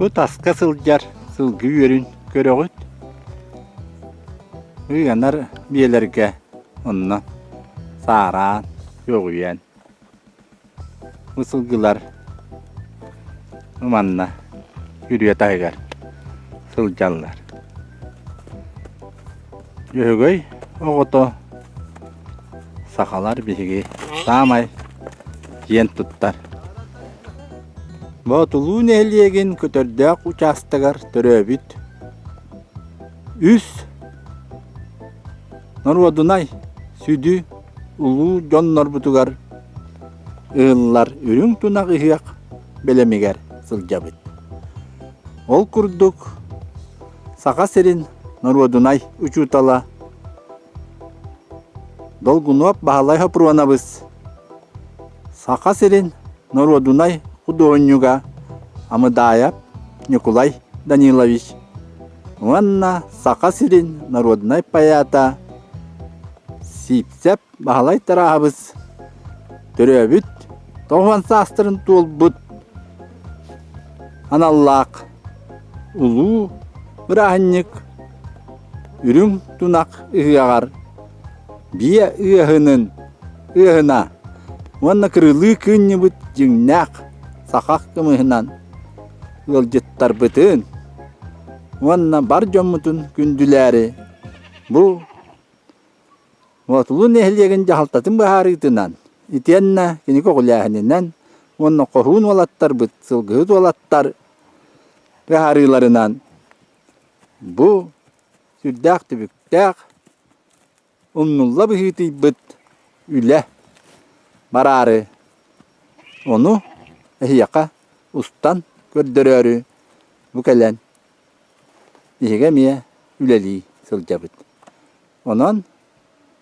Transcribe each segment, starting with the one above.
Бу таска сылдьар сылгы үөрүн көрөҕүт. Ыанар биэлэргэ онно саараан, көҕүйэн бу сылгылар манна күрүө таһыгар сылдьаллар. Дьөһөгөй оҕото сахалар биһиги саамай киэн туттар Боотулуу нэһилиэгин Көтөрдөөх учаастагар төрөөбүт үс норуодунай сүдү улуу дьоннорбутугар ыһыллар үрүҥ тунах ыһыах бэлэмигэр сылдьабыт. Ол курдук Саха сирин норуодунай учуутала Долгунуоп Баһылай Хоппуруонабыс Саха сирин норуодунай худуоһунньуга Амыдаайап Ньукулай Данилович уонна Саха сирин норуодунай поэта Сиипсэп Баһылай Тарааһабыс төрөөбүт 90 саастарын туолбут аналлаах улуу бырааһынньык Үрүҥ тунах ыһыаҕар биэ ыаһынын ыаһына уонна кырылыы кыынньыбыт дьиҥнээх саха кымыһынан ыалдьыттарбытын уонна бар дьоммутун күндүлээри бу Боотулуу нэһилиэгин дьаһалтатын быһаарыытынан итиэннэ кини көҕүлээһининэн уонна хоһуун уолаттарбыт, сылгыһыт уолаттар быһаарыыларынан Бу сүрдээх түбүктээх, умнулла быһыытыйбыт үлэ бараары, ону эһиэхэ устан көрдөрөөрү бу кэлэн биһиги эмиэ үлэлии сылдьабыт. Онон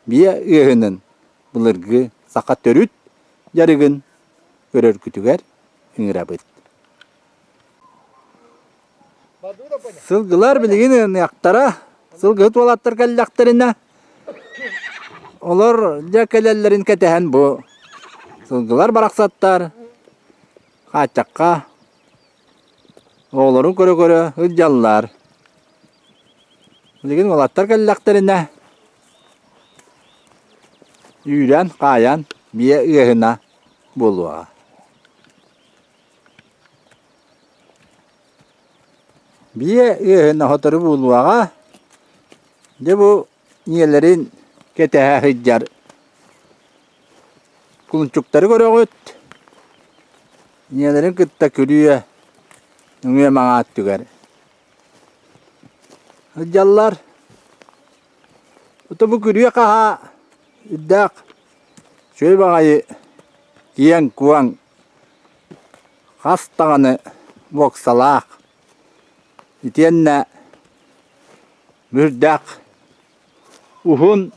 биэ ыаһынын былыргы саха төрүт дьарыгын көрөргүтүгэр ыҥырабыт. Сылгылар билигин ыаныахтара, сылгыһыт уолаттар кэллэхтэринэ, олор дьэ кэлэллэрин кэтэһэн бу сылгылар барахсаттар хааччахха оҕолорун көрө-көрө сылдьаллар. Билигин уолаттар кэллэхтэринэ үүрэн, хаайан биэ ыаһына буолуоҕа. Биэ ыаһына сотору буолуоҕа, дьэ бу ийэлэрин кэтэһэ сылдьар кулунчуктары көрөҕүт, ийэлэрин кытта күрүө нөҥүө маҥаа өттүгэр сылдьаллар. Ото бу күрүө хаһаа үрдээх үчүгэй баҕайы киэҥ-куоҥ Хас даҕаны буоксалаах, итиэннэ мүрдээх, уһун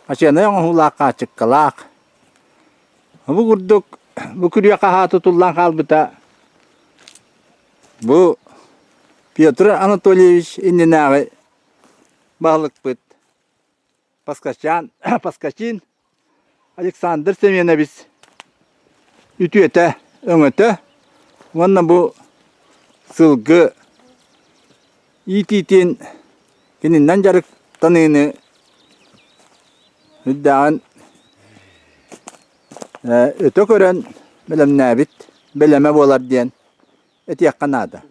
ачыанай оҥоһуулаах хаачыккалаах. Бу курдук бу күрүө хаһаа тутуллан хаалбыта бу Петр Анатольевич иннинээҕи баһылыкпыт Паскачан, Паскачин Александр Семенович үтүөтэ, өҥөтө уонна бу сылгы иитиитин кининэн дьарыктаныыны үрдээҕин өтө көрөн бэлэмнээбит бэлэмэ буолар диэн этиэххэ наада.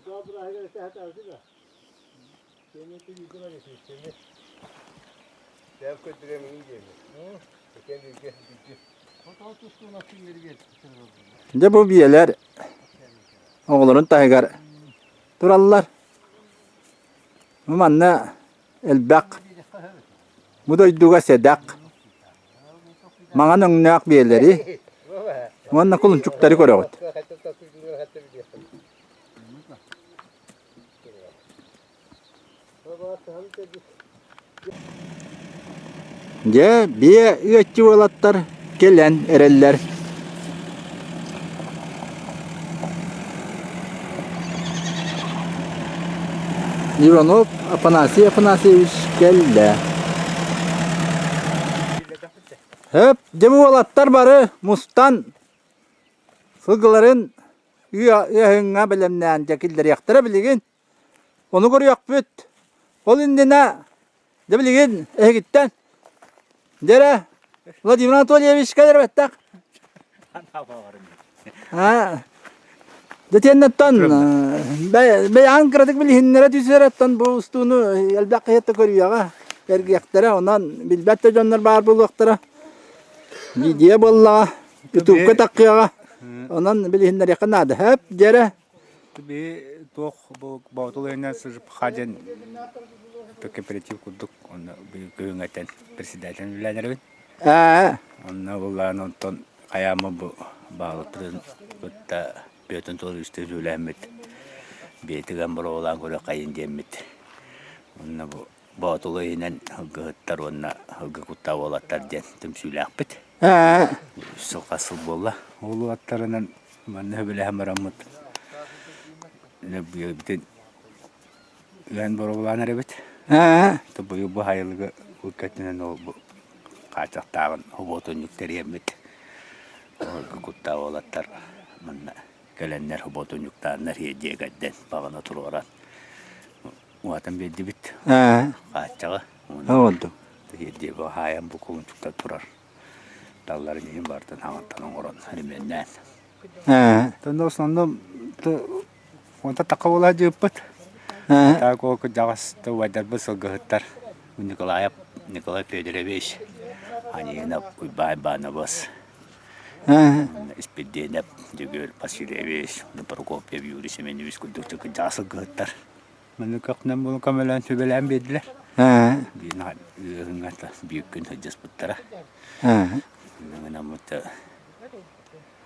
Дьэ бу биэлэр оҕолорун таһыгар тураллар. Манна элбэх бу дойдуга сэдэх маҥан өҥнөөх биэлэри уонна кулунчуктары көрөҕүт. Дьэ, биэ ыаччы уолаттар кэлэн эрэллэр. Иванов Афанасий Афанасьевич кэллэ. Хөп, дьэ бу уолаттар бары мустан сылгыларын. ыаһыҥҥа бэлэмнээн дьэ киллэриэхтэрэ билигин. Ону көрүөхпүт. Ол иннинэ дьэ билигин эһигиттэн дьэ эрэ Владимир Анатольевич кэлэр бэттэх. Аа Дэтиэннэттэн бэйэҕин кыратык билиһиннэрэ түсэрэттэн бу устууну элбэх киһи көрүөҕэ, эргиэхтэрэ, онон билбэт да дьоннор баар буолуохтара. Видео буоллаҕа, ютубка таххыаҕа, онон билиһиннэриэххэ наада. Хөп, дьэрэ. Би туох бу Боотул ыйынан СЖПХ диэн кооператив курдук онно күһүҥҥэттэн председатель үлэлэнэбин. Аа. Онно буллаан онтон хайаама бу баалыттарын кытта Петр Анатольевичтыын үлэлээммит биэтигэн боруобалаан көрүөххэйин диэммит. Онно бу Боотулу иһинэн сылгыһыттар уонна сылгы куттаах уолаттар диэн түмсүүлээхпит. Аа. Сыл хас сыл буолла. Ол уолаттарынан манна сөбүлэһэн бараммыт бүтүн ыан боруобалаан эрэбит. Аа. Быйыл бу сайылыгы ыккатынан ол бу хааччахтааҕын хобуотунньук тэрийэммит сылгы куттаах уолаттар манна кэлэннэр хобуотунньуктааннар дьиэ кэргэн баҕана туруоран Уһатан биэрдибит. Аа. Хааччаҕы. Оҕолдум. Диэби хаайан бу кулунчуктар турар. Талларын иһин барытын хаҥаттан оҥорон ременнээн. Аа. Тонно основном онто такка буола дьыыппыт. Аа. Так ол кырдьаҕас убайдарбыт сылгыһыттар Николаев Николай Федорович, Анинов Уйбаан Иванович, Аа. Испирдиэнэп Дьөгүөр Васильевич, Прокопьев Юрий Семенович курдук кырдьаҕас сылгыһыттар Манна көхтөөн буолан көмөлөөн сүбэлээн биэрдилэр. Биир ыаһыҥҥа биир күн сылдьыспыттара.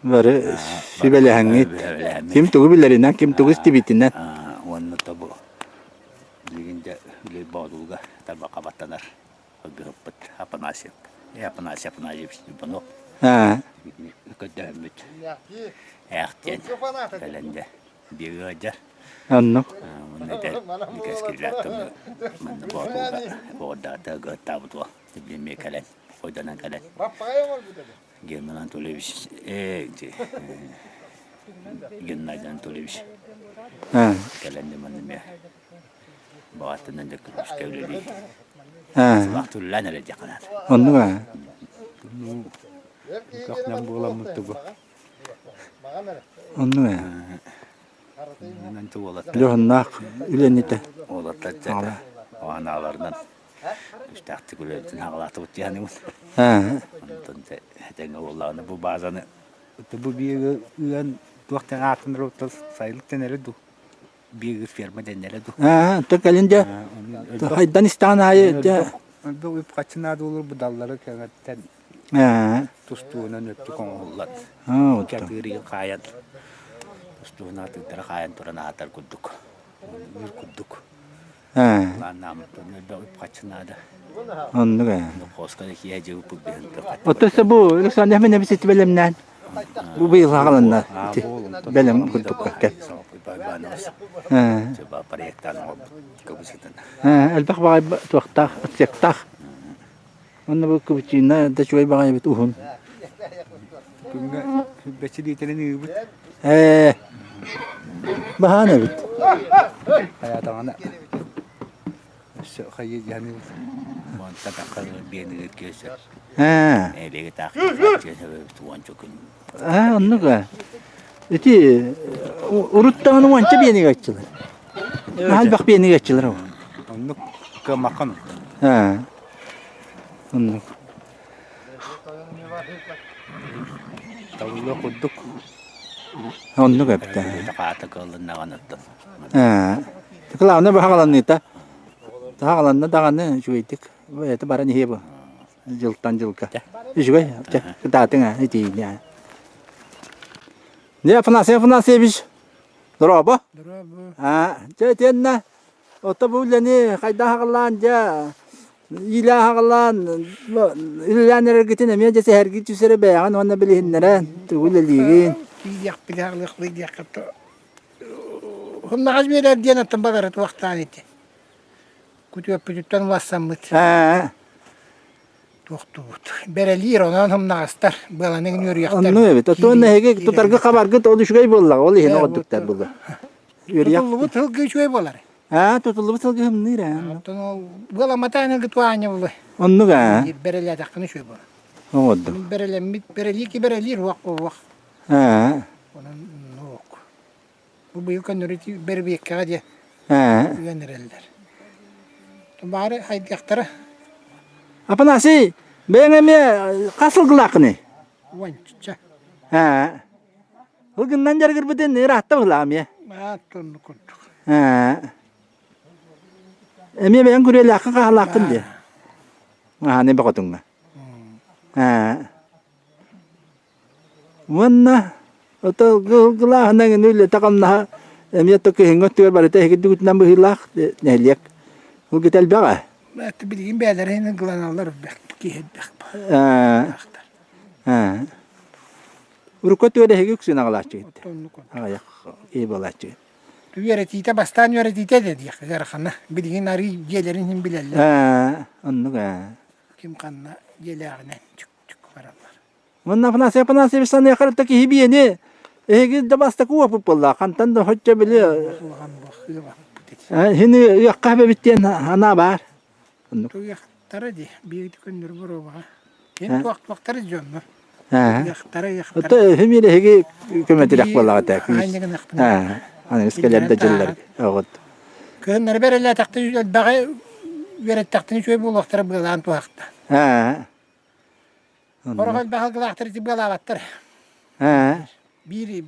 Бары сүбэлэһэҥҥит. Ким тугу билэринэн, ким тугу истибитинэн. Уонна тобу билигин дьэ үлэ боотулга тарбахха баттанар ыргыһыппыт Афанасьев. Афанасий Афанасьевич Иванов. Көрдөһөммүт. Ээх диэн кэлэн дьэ биир ыалдьар. Оннук. Уонна этэ кэскиллээх манна боотулга оҕордаата ыгыаттаабыт уол. Билиммиэ кэлэн, хойдонон кэлэн. Герман Анатольевич, э, Геннадий Анатольевич кэлэн манна эмиэ баҕаттынан да күүскэ үлэлии. Сылаах түллээн эрэ диэххэ наада. Оннук аа. Көхнөн буоламмыт тугу. Оннук ээ. Дьоһуннаах үлэнитэ. Уолаттар анааларынан күүстээхтик үлэбитин хаҕалаатыбыт диэханыбын. Онтон этэҥҥэ буоллаҕына бу баазаны бу биир ыан туох диэн ааттанар сайылык дэнэрэ дуу биир ферма дэннэрэ дуу. Аа, то кэлин дьэ хайдан истэҕин аайы дьэ элбэх үп-харчы наада буолар бу даллары кэҥэттэн тустуунан өттүк оҥоһуллан кэтыырыгын хаайан тустуунан атыыттара хаайан туран аһатар курдук үр курдук планнааммыттан элбэх үп-харчы наада. Оннук ээ. Хоска да киһи дьыбыппыт биһин Оттон бу Александр Ахмедович ити бэлэмнээн бу быйыл хааланна ити бэлэм курдукка кэл. Элбэх баҕай туохтаах отсектаах Онно бу кыбычыына да үчүгэй баҕайы эбит уһун. Күҥҥэ сүүрбэччэ лиитэрин ыыбыт. Ээ, баһаан эбит. Хайаатаҕына өссө хайыы дьаһаныыбыт. Уонтан тахха биэныгыр киэсэ. Ээ. Нэһилиэги таах киэсэ уонча күн. Аа, оннук ээ. Ити урут даҕаны уонча биэнигэ аччылар. Наһаа элбэх биэнигэ аччылар ол. Оннук кыаммаккын. Аа. Оннук. Табыллыах курдук. Оннук эбит. Хаата кыаллыннаҕын оттон. Аа. Главное баһаҕаланыыта. Таһаҕаланна даҕаны үчүгэйдик. Это баран иһиэ бу. Дьылтан дьылга. Үчүгэй. Чэ, кытаатыҥ аа, итиини. Не, Афанасий Афанасьевич, дорообо. Дорообо. Аа, чэ, итиэннэ Ото бу үлэни хайдах аҕалаан дьэ иилээх аҕалаан үлэлээн эрэргитин эмиэ дьэ сэһэргии түсэрэ бэйэҕин уонна билиһиннэрэн тугу үлэлиигин Тиийиэхпит аҕалыахпыт диэххэ Хуннаҕас биэрэр диэн оттон баҕара туохтаан ити. Күтүөппүтүттэн улассаммыт. Аа. Туохтуубут. Бэрэлиир, онон һымнаҕастар, быаланы үөрүйэхтэр. Онну эбит. Оттон эһиги тутарга хабаргыт ол үчүгэй буоллаҕа, ол иһин оҕордуктар буолла. Үөрүйэх. Тутуллубут сылгы үчүгэй буолар. Аа, тутуллубут сылгы һымныыр аа. Оттон ол быаламматаан ылгы туаанньа булу. Оннук аа. Бэрэлээтэххинэ үчүгэй буолар. Оҕордук. Бэрэлэммит, бэрэлиир ки бэрэлиир уох уох. Аа. Онон нуок. Бу быйыл көннөрү бэрбиэккэҕэ диэ Аа. үөн эрэллэр. Баары хайдыахтара Апанасий, бэйэҥ эмиэ хас сылгылааххыный? Уонча. Аа. Ылгыннан дьарыгырбытын ыраатта быһылаам ээ. Аат оннук курдук. Аа. Эмиэ бэйэҥ күрүөлээххин хаһалааххын диэ. Аһааны бөҕөтүҥҥэ. Аа. Уонна ото ылгылааһына эҥин үлэтэ-хамнаһа эмиэ то кыһыҥҥы өттүгэр барыта эһиги дүгүтүнэн быһыылаах нэһилиэк. Ылгыта элбэҕэ. Эти билигин бэйэлэрин ылгыланаллар элбэх киһи элбэх. Аа. Аа. Урукку өттүгэр эһиги үксүн аҕалааччыгыт. Аҕыйах киһи буолааччыгыт. Үөрэтиитэ бастаан үөрэтиитэ да диэх ыарахана. Билигин арыы дьиэлэрин иһин билэллэр. Аа, оннук аа. Ким ханна дьиэлээҕинэн чүк-чүк бараллар. Уонна Афанасий Афанасьевич саныахар да киһи биэни эһиги да бастакы уопут буолла. Хантан да хоччо били Улахан буох ыабаппыт хини ыахха эбит диэн анаа баар. Оннук. Туйахтара дии, биир күннэр боруобаҕа. Ким туох-туохтары дьоннор. Ыахтара, ыахтара. Ото химиир эһиги көмөтүрэх буоллаҕа этэ. Аанньыгыныахпын. Аны кэлэр да дьыллар оҕот. Кыһыннары бэрэлээтэхтэ элбэҕи үөрэттэхтинэ үчүгэй буолуохтара быалаан туһахта. Сорох элбэх алгылаахтар ити быалаабаттар. Биир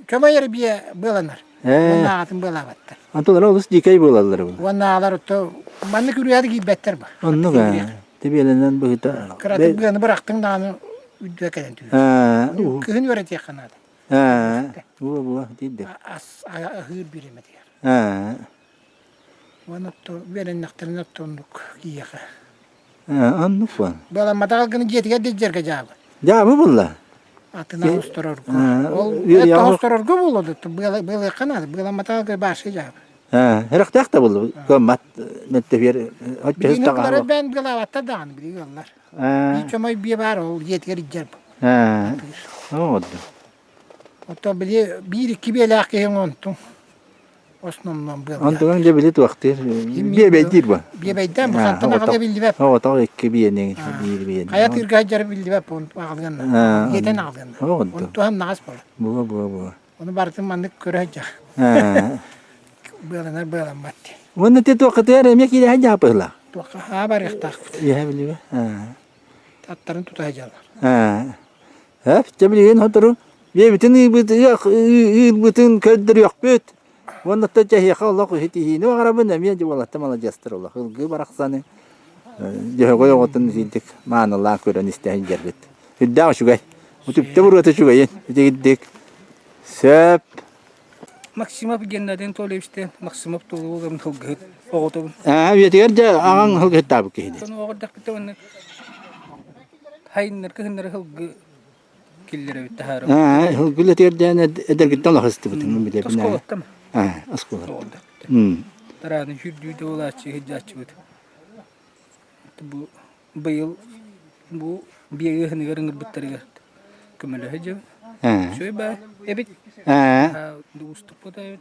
көмөй эрэ биэ быаланар. Уонна аҕатын быалаабаттар. Антон олус дикэй буолаллар бу. Уонна аҕалар отто маннык үрүйэти киирбэттэр бу. Оннук ээ. Тибиэлэнэн быһыта. Кыратык быаны бырахтыҥ даҕаны үрдүгэ кэлэн түһэр. Кыһын үөрэтиэххэ наада. Була була диирдэ. Ас аһыыр бириэмэтигэр. Уонна отто үөрэннэхтэринэ отто оннук киһиэхэ. Оннук буол. Баламматах гына дьиэтигэр да дьэргэ дьаабы. Дьаабы булла. Атына осторорго. Ол это осторорго буолуо быалыахха наада. Быаламматах гына баарсы дьаабы. Эрэхтээх да булла. Көммат мөттөһүөр Билигин ыллар бээн быалаабаттар даҕаны билигин ыллар. Биир чомой биэ баар ол дьиэтигэр илдьэр. Оҕодду. Оттон били биир-икки биэлээх киһи онтуҥ основном быалыйар. Онтуган дьэ били туохтыыр биэбэйдиир бу. Биэбэйдээн бу хантан аҕалыа биллибэт. Оҕотох икки биэни биир биэни. Хайа тыырга сылдьара биллибэт бу аҕалыан ийэтэн аҕалыан. Онтуһан наҕас буолар. Була була була. Ону барытын маннык көрө сылдьар. Быаланар быаламмат диэн. Уонна ти туоххытыгар эмиэ киирэһэн дьаапыһылаах. Туохха аа барыахтаахпыт. Иһэ билибэ. Аттарын тута сылдьаллар. Эп, дьэ билигин сотору биэбитин ыырбытын көрдөрүөхпүт. Уонна оттон эһиэхэ олох иһитиһиини баҕарабын эмиэ дьэ уолаттар маладьыастар олох ылгыы барахсаны Дьөһөгөй оҕотун итинтик маанылаан көрөн истэһин дьэрбит. Үрдээх үчүгэй. Утүптэ буруота үчүгэйин. Итигирдик. Сөп. Максимов Геннадий Анатольевичтен Максимов туолугун сылгыһыт оҕотобун. Аа, үйэтигэр дьэ аҕаҥ сылгыһыттаабыт киһини. Ону оҕордохпут уонна хайыннар кыһыннары сылгы киллэрэбит таһаарабыт. Аа, сылгы үлэтигэр диэн эдэргиттэн олох истибитин билэбин. Оскуолаттан. Аа, оскуола. Тарааны сүүрдүүтэ буолааччы сылдьааччыбыт. Бу быйыл бу биэ ыаһыныгар ыҥырбыттарыгар көмөлөһө дьэ. Үчүгэй баа эбит. Уустукпут эбит.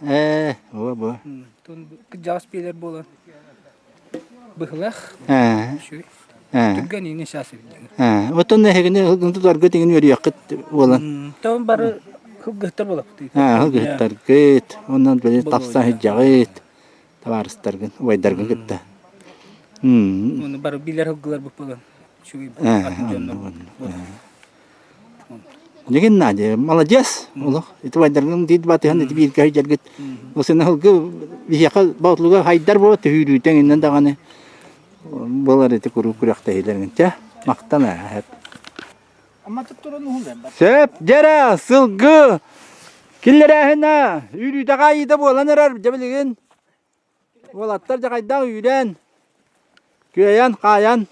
Ээ, о бу. Кырдьаҕас биэлэр буолан быһылах. Үчүгэй. Түргэн иини саас эбит. Оттон эһигини тутаргыт иҥин үөрүйэххит буолан. Тоон бары сылгыһыттар буолаппыт. Сылгыһыттаргыт, онон били тапсан сылдьаҕыт. табаарыстаргын, убайдаргын кытта. Уну бары билэр сылгыларбыт буолан үчүгэй атын дьоннор Дигин Надя, молодец, олох. Ити убайдаргын диит батыһан ити бииргэ сылдьаргыт. Осына сылгы биһиэхэ боотулуга хайдар буо түһүүрүүтэн иннен даҕаны буолар ити куруук күрэхтэһиилэрин. Чэ, махтана. Сөп, дьэрэ, сылгы киллэрээһинэ, үүрүүтэҕэ айыыта буолан эрэр, дьэ билигин уолаттар дьаҕайдаах үүрэн, күөйэн, хаайан,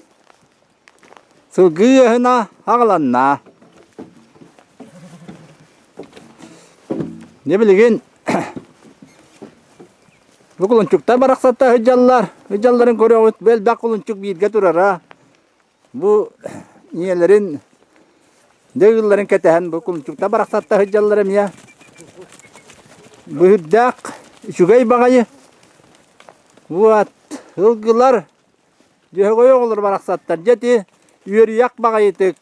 сылгы ыаһына аҕаланна. Дьэ билигин бу кулунчуктар барахсаттар сылдьаллар, сылдьалларын көрөҕүт, бу элбэх кулунчук бииргэ турара. Бу ийэлэрин дьэ ыылларын кэтэһэн бу кулунчуктар барахсаттар сылдьаллар эмиэ. Быһырдаах үчүгэй баҕайы. Вот ылгылар Дьөһөгөй оҕолор барахсаттар дьэ ити үөрүйэх баҕайытык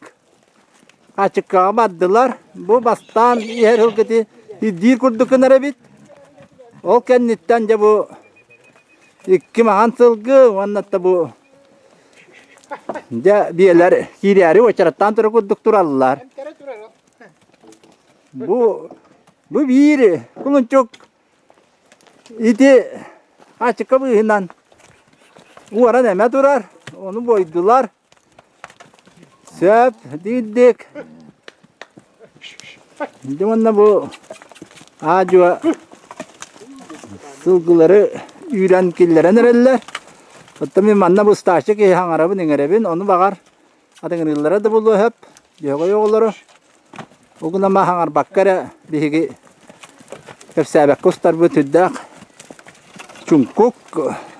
ачыккаҕа бардылар. Бу бастаан иһэр ылгыты ирдиир курдук гынар эбит. Ол кэнниттэн дьэ бу икки маҥан сылгы уонна да бу дьэ биэлэр киирээри уочараттаан турар курдук тураллар. Бу бу биир кулунчук Ити ачыкка быыһынан уоран эмэ турар, ону буойдулар. Сөп, диирдик. Дьэ уонна бу аа-дьуо сылгылары үүрэн киллэрэн эрэллэр. Оттон мин манна бу устааччы киһи хаҥарабын иҥэрэбин, ону баҕар Атыҥырыыллара да буолуо сөп, дьөһөгөй оҕолоро. Ол гынан хаҥарбакка эрэ биһиги кэпсээбэккэ устарбыт үрдээх чуҥкук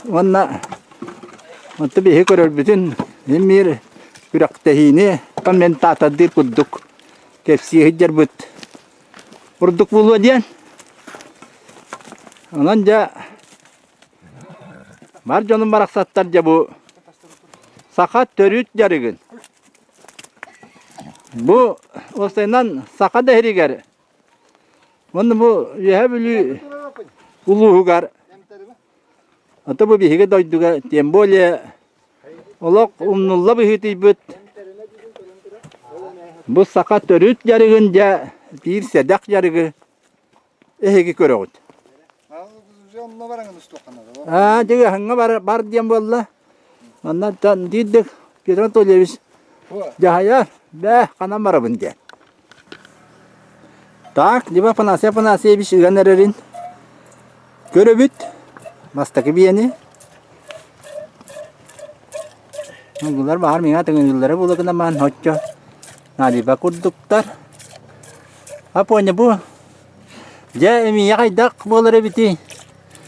уонна онто биһиги көрөрбүтүн мин күрэхтэһиини комментатордыыр курдук кэпсии сылдьарбыт курдук буолуо диэн. Онон дьэ Бар дьонум барахсаттар дьэ бу саха төрүт дьарыгын. Бу уопсайынан саха дэһиригэр уонна бу Үөһээ Бүлүү улууһугар ото бу биһиги дойдуга тем более олох умнулла быһыытыйбыт бу саха төрүт дьарыгын дьэ биир сэдэх дьарыгы эһиги көрөҕүт. Аа, дьиҥэ бар, бар диэн буолла. Онно диирдик Петр Анатольевич дьаһайар, бээ, ханан барабын диэн. Так, либо Афанасий Афанасьевич ыан эрэрин көрөбүт. Бастакы биэни. Булар баһар миҥа тыҥыыллара була гына маан оччо Налиба курдуктар. Апоня бу дьэ эмиэ хайдах буолар эбитий?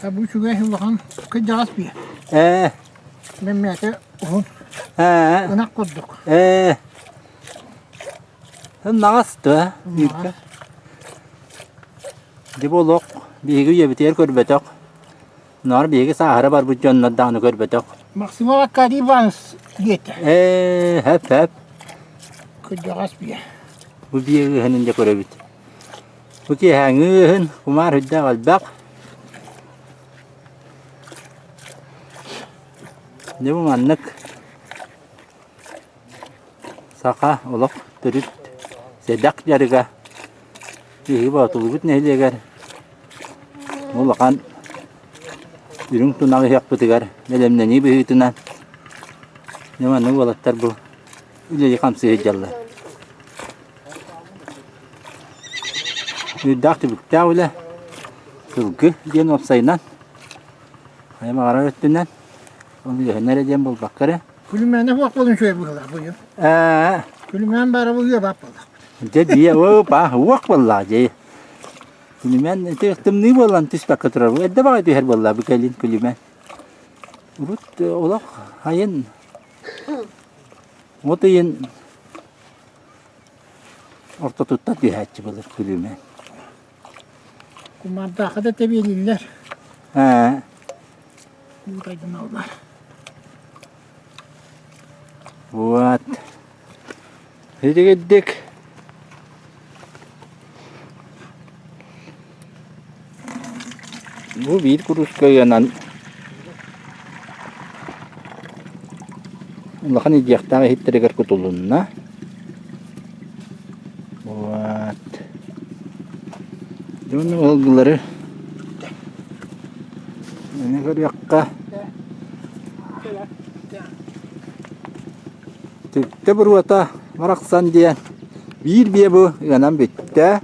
Бу үчүгэй улахан кырдьаҕас биэ. Ээ. Мэммээтэ уһун. Ээ. Ынах курдук. Ээ. Наҕас да Мирка. Дьэ бу олох биһиги үйэбитигэр көрбөтөх. Наар биһиги сааһыра барбыт дьоннор даҕаны көрбөтөх. Максимов Аркадий Иванович диэтэ. Ээ, хэп хэп. Кырдьаҕас биэ. Бу биэ ыаһынын дьэ көрөбүт. Бу киэһээҥҥи ыаһын кумаар үрдээх элбэх. Дьэ бу маннык Саха олох төрүт сэдэх дьарыга биһиги Боотулубут нэһилиэгэр улахан үрүҥ тунах ыһыахпытыгар бэлэмнэнии быһыытынан дьэ маннык уолаттар бу үлэлии-хамсыы сылдьаллар. Үрдээх түбүктээх үлэ сылгы диэн уопсайынан хайа баҕарар өттүнэн Ол үөһэнэ эрэ диэн буолбакка эрэ. Күлүмээнэ суох буолан үчүгэй быһыылаах бу Ээ. Күлүмээн баара бу үө баап буоллах. Дьэ дьиэ опа уох буоллаах дьэ. Күлүмээн ити тымныы буолан түспэккэ турар. Эрдэ баҕайы түһэр буолла бу кэлин күлүмээн. Урут олох айын от ыйын ортотуттан түһээччи былыр күлүмээн. Кумаардаахха да тэбиэлииллэр. Ээ. Уутайданаллар. Вот. Итигирдик. Бу биир курууска ыанан улахан илдьиэхтээх иһиттэригэр кутулунна. Вот. Дьону ылгылары Эни көрүөххэ Түптэ буруота барахсан диэн биир биэ бу ыанан бүттэ.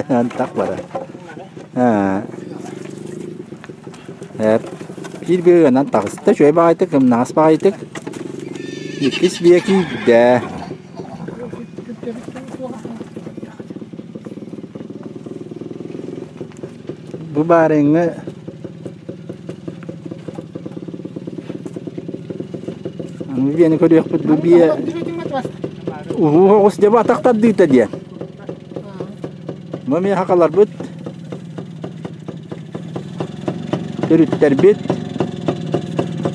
Антах бара. Ээ биир биэ ыанан таҕыста үчүгэй баҕайытык, ымнаҕас баҕайытык. Иккис биэ киирдэ. Бу баарыҥҥы. Бу биэни көрүөхпүт бу биэ уһуу оҕус дьэ бу атах тардыыта диэн. Бу эмиэ хахаларбыт төрүттэрбит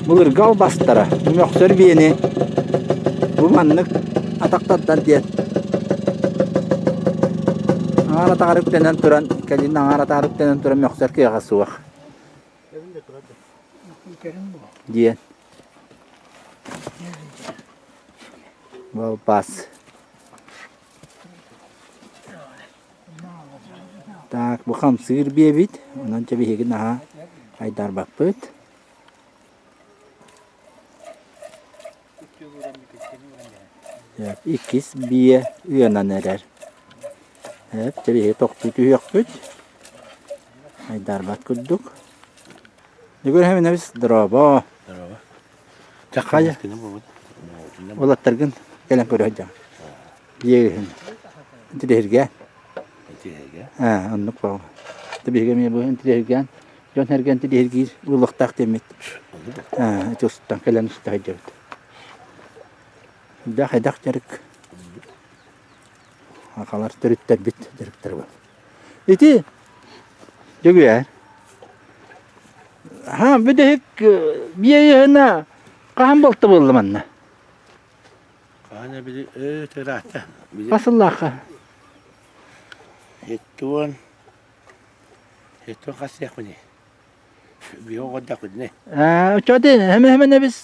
былыргы албастара мөхсөр биэни бу маннык атах тардан диэн аҥаар атаҕар үктэнэн туран кэлин аҥаар атаҕар үктэнэн туран мөхсөр кыаҕа суох диэн Балбаас. Так, бу хамсыыр биэбит, онон чэ биһиги наһаа айдарбаппыт. Иккис биэ ыанан эрэр. Чэ биһиги тохтуу түһүөхпүт. Айдарбат курдук. Бүгүн Хэминэбис дорообо. Дорообо. Хайа уолаттаргын кэлэн көрө сылдьаҕын. Биэһин. Интириэһиргээн. Интириэһиргээн. Аа, оннук буолла. Биһиги эмиэ бу интириэһиргээн, дьон сэргэ интириэһиргиир буолуохтаах диэммит. Аа, ити устан кэлэн уста сылдьабыт. Элбэх эдэх дьарык. Сахалар төрүттэрбит дьарыктара бу. Ити Дьөгүөр Ха бүтэһик биэйэһинэ хаһан буолта буолла манна? Хаһан били ыраатта. Хас сыллаахха? Хеттуон хеттуон хас диэхпиний? Биһи оҕордохпутуна. Аа, оччоҕо хэмэ-хэмэнэбис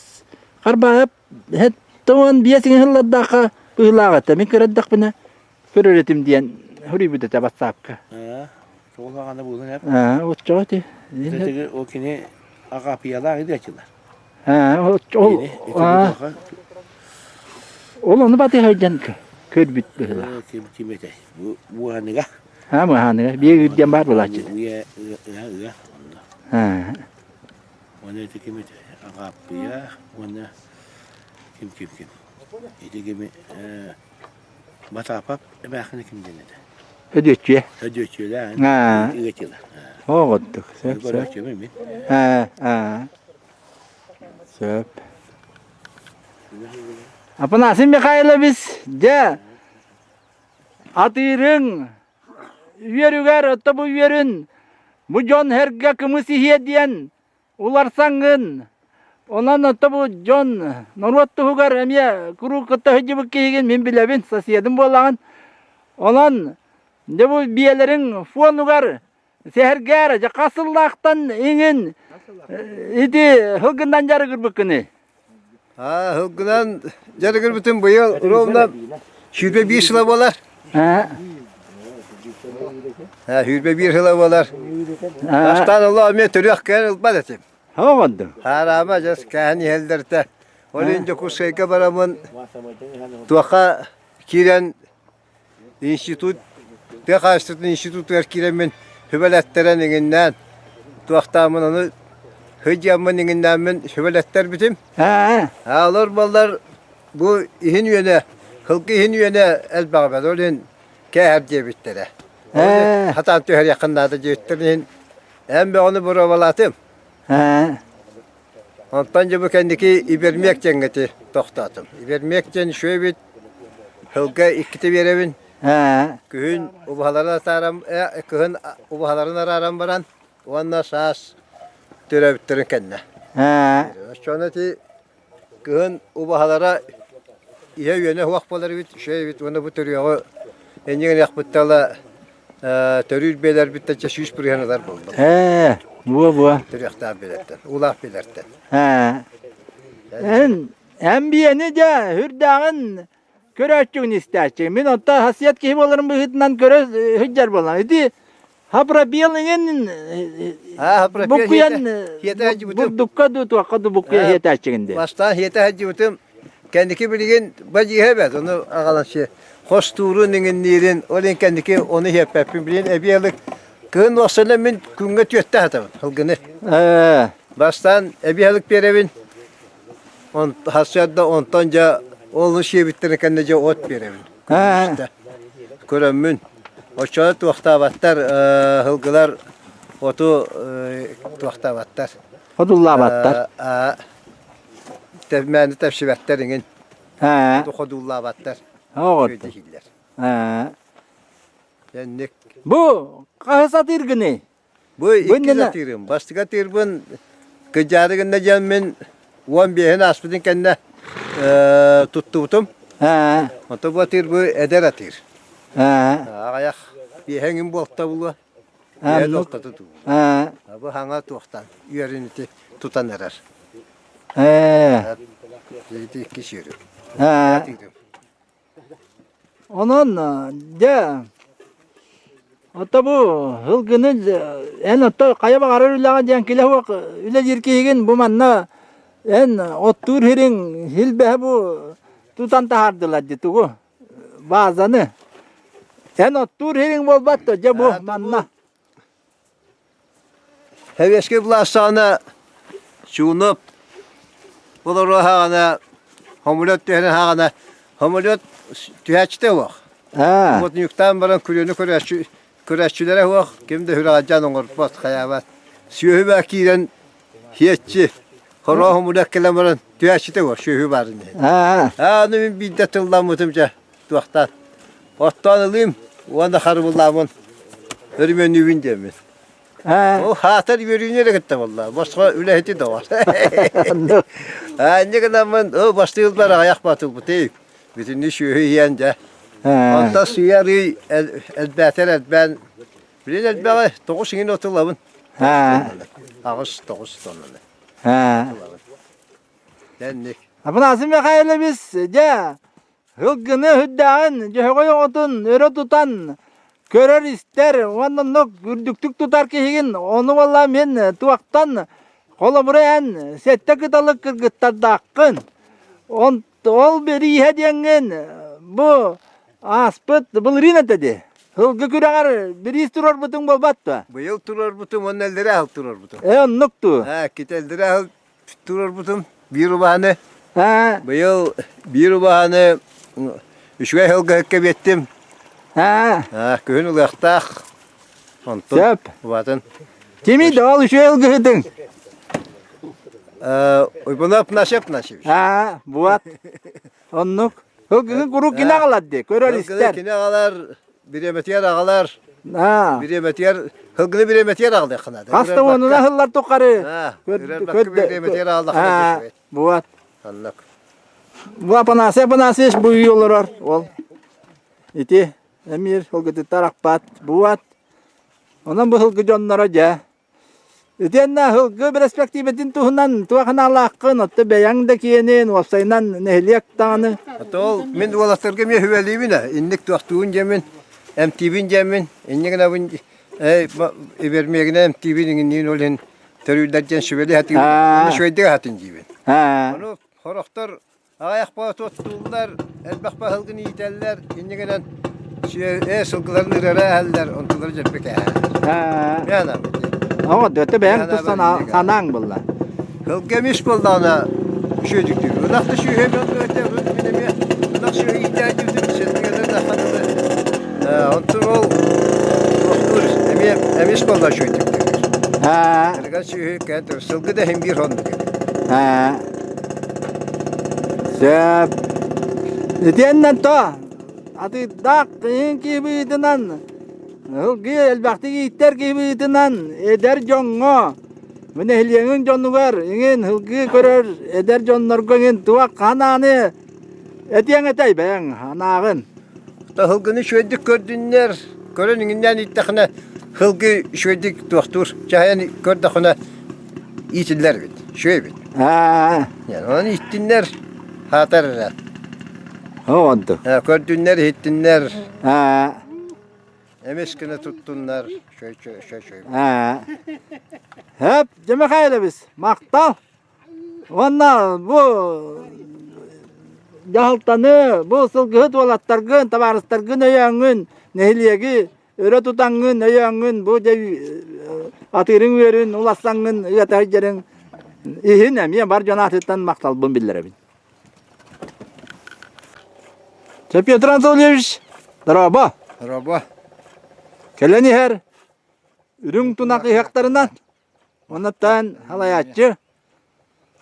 харбаап хеттуон биэс сыллардаахха быһыылаах этэ. Мин көрөрдөхпүнэ көрөр этим диэн суруйбут этэ бассаапка. Тоҕо даҕаны буолан эп. Оччоҕо ити. Ол кини аҕапыйалаах идиачылар. Ол ол ону батыһа сылдьан көрбүт быһыылаах. Ким ким этэй? Бу Муоһаныга. Аа Муоһаныга. Биэ диэн баар буолааччы. Ыа ыа ыа онно. Уонна ити ким этэй? Аҕаппыйа уонна ким ким ким. Ити кими Батаапап эмээххини ким диэн этэ? Өдүөччүө. Өдүөччүөлээх ыгытыла. Оҕоддук. Сөп сөп. Көрөөччүмүн мин. Аа аа. Сөп. Апанасий Михайлович, дьэ, атыырыҥ үөрүгэр, отто бу үөрүн, бу дьон эргэ кымыс иһиэ диэн уларсаҥҥын, онон ото бу дьон норуот туһугар эмиэ куруук кытта сылдьыбыт киһигин мин билэбин, соседым буолаҕын. Онон дьэ бу биэлэриҥ фонугар сэһэргээр дьэ хас сыллаахтан иҥин ити сылгынан дьарыгырбыккыный? Аа, сылгынан дьарыгырбытым быйыл ровно 21 сыла буолар. Аа. 21 сыла буолар. Бастаан олоо эмиэ төрүөх кээн ылбат этим. Оҕонду. Хараама дьас кээһэн иһэллэртэ. Ол иһин Дьокуускайга бараммын туохха киирэн Институт тыа хаһаайыстыбатын институтугар киирэммин сүбэлэттэрэн иҥиннээн туохтааммын ону сылдьаммын иҥиннээммин сүбэлэттэрбитим. Аа. Олор буоллар бу иһин үөнэ, сылгы иһин үөнэ элбэҕэ бэрт. Ол иһин кээһэр диэбиттэрэ. Ээ. Хатаан түһэриэххин наада диэбиттэрин иһин эн бөҕөнү боруобалаатым. Аа. Онтон дьэ бу кэнники Ибермек диэҥҥэ ити тохтоотум. Ибермек диэн үчүгэй эбит. Сылга иккитэ биэрэбин. Күһүн убаһаларын атааран, кыһын убаһаларын арааран баран уонна саас төрөөбүттэрин кэннэ. Оччоҕуна ити кыһын убаһалара иһэ-үөнэ суох буолар эбит, үчүгэй эбит уонна бу төрүөҕү инньэ гыныахпыттан төрүүр биэлэрбиттэн чэ 100% ылар буоллум. Ээ, буо-буо. Төрүөхтээх биэлэртэн, уулаах биэлэртэн. Ээ. Эн эн биэни дьэ үрдээҕин көрөөччүгүн истээччи. Мин онто хасият киһи буоларым быһыытынан көрө сылдьар буолан. Ити хапрапел иҥин буккуйан бурдукка ду туохха ду буккуйа хиэтээччигин дии. Бастаан хиэтэ сылдьыбытым. Кэнники билигин бадьыыһа эбээт, ону аҕалан си хостуурун иҥинниирин, ол иһин кэнники ону иһэппэппин. Билигин эбиэлик кыһын уохсанан мин күҥҥэ түөттэ аһатабын сылгыны. Бастаан эбиэлик биэрэбин, сарсыарда онтон дьэ ол сиэбиттэрин кэннэ дьэ от биэрэбин. Көрөммүн. Оччоҕо туохтаабаттар, сылгылар оту туохтаабаттар. Одуллаабаттар. Мээнэ тэпсибэттэр иҥин. Ээ. Ходууллаабаттар. Оҕот. Үчүгэй Ээ. Энник. Бу хаһыс атыыргыный? Бу иккис атыырым. Бастакы атыырбын кыдьаары гынна диэммин 15-ин ааспытын кэннэ туттубутум. Ээ. Онтон бу атыыр бу эдэр атыыр. Ээ. Аҕыйах биэһэҥин буолта булуо. Биэһэ дуолтата туу. Ээ. Бу хаҥа туохтан үөрүн ити тутан эрэр. Ээ. Ити иккис үөрүм. Ээ. Атыырым. Онон дьэ ото бу һылгыны эн ото хайа баҕарар үлэҕэ диэн килэ суох үлэлиир киһигин бу манна эн оттуур сириҥ силбэһэ бу тутан таһаардылар дии тугу баазаны эн оттуур сириҥ буолбат да дьэ бу манна Сэбиэскэй былаас саҕана Чугунов олоруо саҕана самолет түһэрин саҕана самолет түһээччитэ суох. Уотунньуктаан баран күрүөнү көрөөччү көрөөччүлэрэ суох, ким да сүрэҕэлдьээн оҥорбот, хайаабат. Сүөһү баа киирэн сиэччи, хороо самолет кэлэн баран түһээччитэ суох, сүөһү баарын иһин. Аа, аны мин биирдэ тылламмытым дьэ туохтаан. Оттоон ылыым уонна харыбыллааммын өрүмүөннүүбүн диэммин. Ол хаатар үөрүүнү эрэ кытта буолла. Босхо үлэһити да бар. Аанньа гынаммын, о бастыылбар аҕыйах батылбытый. Бүтүннүү сүөһү иһэн дьэ. Онтон сыыйа арыый элбээтэр элбээн, билин элбэҕи тоҕус иҥин отулабын. 8-9 тоннаны. Дэнник. Афанасий Михайлович, дьэ, Һылгыны үрдээҕин дьөһөгөй оҕотун өрө тутан көрөр-истэр уонна оннук үрдүктүк тутар киһигин ону буолла мин туохтан холобура эн сэттэ кыталык кыргыттардааххын ол бирииһэ диэҥҥин бу ааспыт былырыын этэ дии һылгы күрэҕэр бириис туруорбутуҥ буолбат дуо Быйыл туруорбутум уонна эллэрээ аһыл туруорбутум. Ээ оннук дуу? Ээ кити эллэрээ аһыл туруорбутум биир убаһаны. Аа. Быйыл биир убаһаны үчүгэй сылгыһыкка биэттим. Аа. Аа, күһүн ылыахтаах. Онтон Сөп. убатын. Кимий да ол үчүгэй ылгыһытыҥ? Э, Уйбунов Насеп Насевич. Аа, буат. Оннук. Ылгыһын куруук кини аҕалар дии, көрөр истэр. Кини аҕалар, бириэмэтигэр аҕалар. Аа. Бириэмэтигэр, һылгыны бириэмэтигэр аҕалыахха наада. Хас да уонунан сыллар тухары. Бириэмэтигэр аҕаллахха Буат. Оннук. Бу Апанасий Апанасьевич бу үй олорор ол. Ити эмиир һылгытыттар ахпат. Буат. Онон бу һылгы дьонноро дьэ Итиэннэ сылгы бэрэспэктиибэтин туһунан туох санаалааххын, отто бэйэҥ да киэнин, уопсайынан нэһилиэк даҕаны. Ол мин уолаттарга эмиэ сүбэлиибин ээ, инник туохтуубун диэммин, эмтиибин диэммин, инньэ гынабын ибермиэгинэ эмтиибин иҥинниин ол иһин төрүүллэр диэн сүбэлии сатыыбын, уонна үчүгэйдик аһатын диибин. Ону сорохтор Аҕыйах боотуоттууллар, элбэх баһылгын иитэллэр, инньэ гынан ээ сылгыларын ырара эһэллэр, онтулара дьэппэ кээһэллэр. Миэнэ. Оҕо дөтө бэйэҥ тус санааҥ булла. Сылгы эмис буоллаҕына үчүгэйдик Ынах да сүөһү эмиэ урут мин эмиэ ынах сүөһү иитээччибитин сэтигэнэр да хананы онтун ол туохтуур эмиэ эмис буолла үчүгэйдик Сылгы сүөһү кээн сылгы да иһин биир оннук Сөп. Итиэннэ то атыырдаах кыһын киһи быһыытынан, ылгы элбэхтик ииттэр киһи быһыытынан эдэр дьоҥҥо, бу нэһилиэгиҥ дьонугар иҥин ылгы көрөр эдэр дьоннорго иҥин туох ханааны этиэҥ этэй бэйэҥ анааҕын. Сылгыны үчүгэйдик көрдүннэр, көрөн иҥиннээн ииттэхинэ сылгы үчүгэйдик туохтуур, чаһыйан көрдөхүнэ иитиллэр эбит, үчүгэй эбит. Аа. Онон ииттиннэр, хаатар эрэ. Оҕонту. Көрдүннэр, иһиттиннэр. Аа. Эмис гына туттуннар, чөй чөй чөй чөй. Аа. Хөп, дьэ Михайлович, махтал. Уонна бу дьаһалтаны, бу сылгыһыт уолаттаргын, табаарыстаргын өйөөҥҥүн, нэһилиэги өрө тутаҥҥын, өйөөҥҥүн, бу дьэ атыырыҥ үөрүн улассаҥҥын ыата сылдьарыҥ иһин эмиэ бар дьон аатыттан махталбын биллэрэбин. Чэ, Петр Анатольевич, дорообо. Дорообо. Кэлэн иһэр үрүҥ тунах ыһыахтарынан, оннуттан халайааччы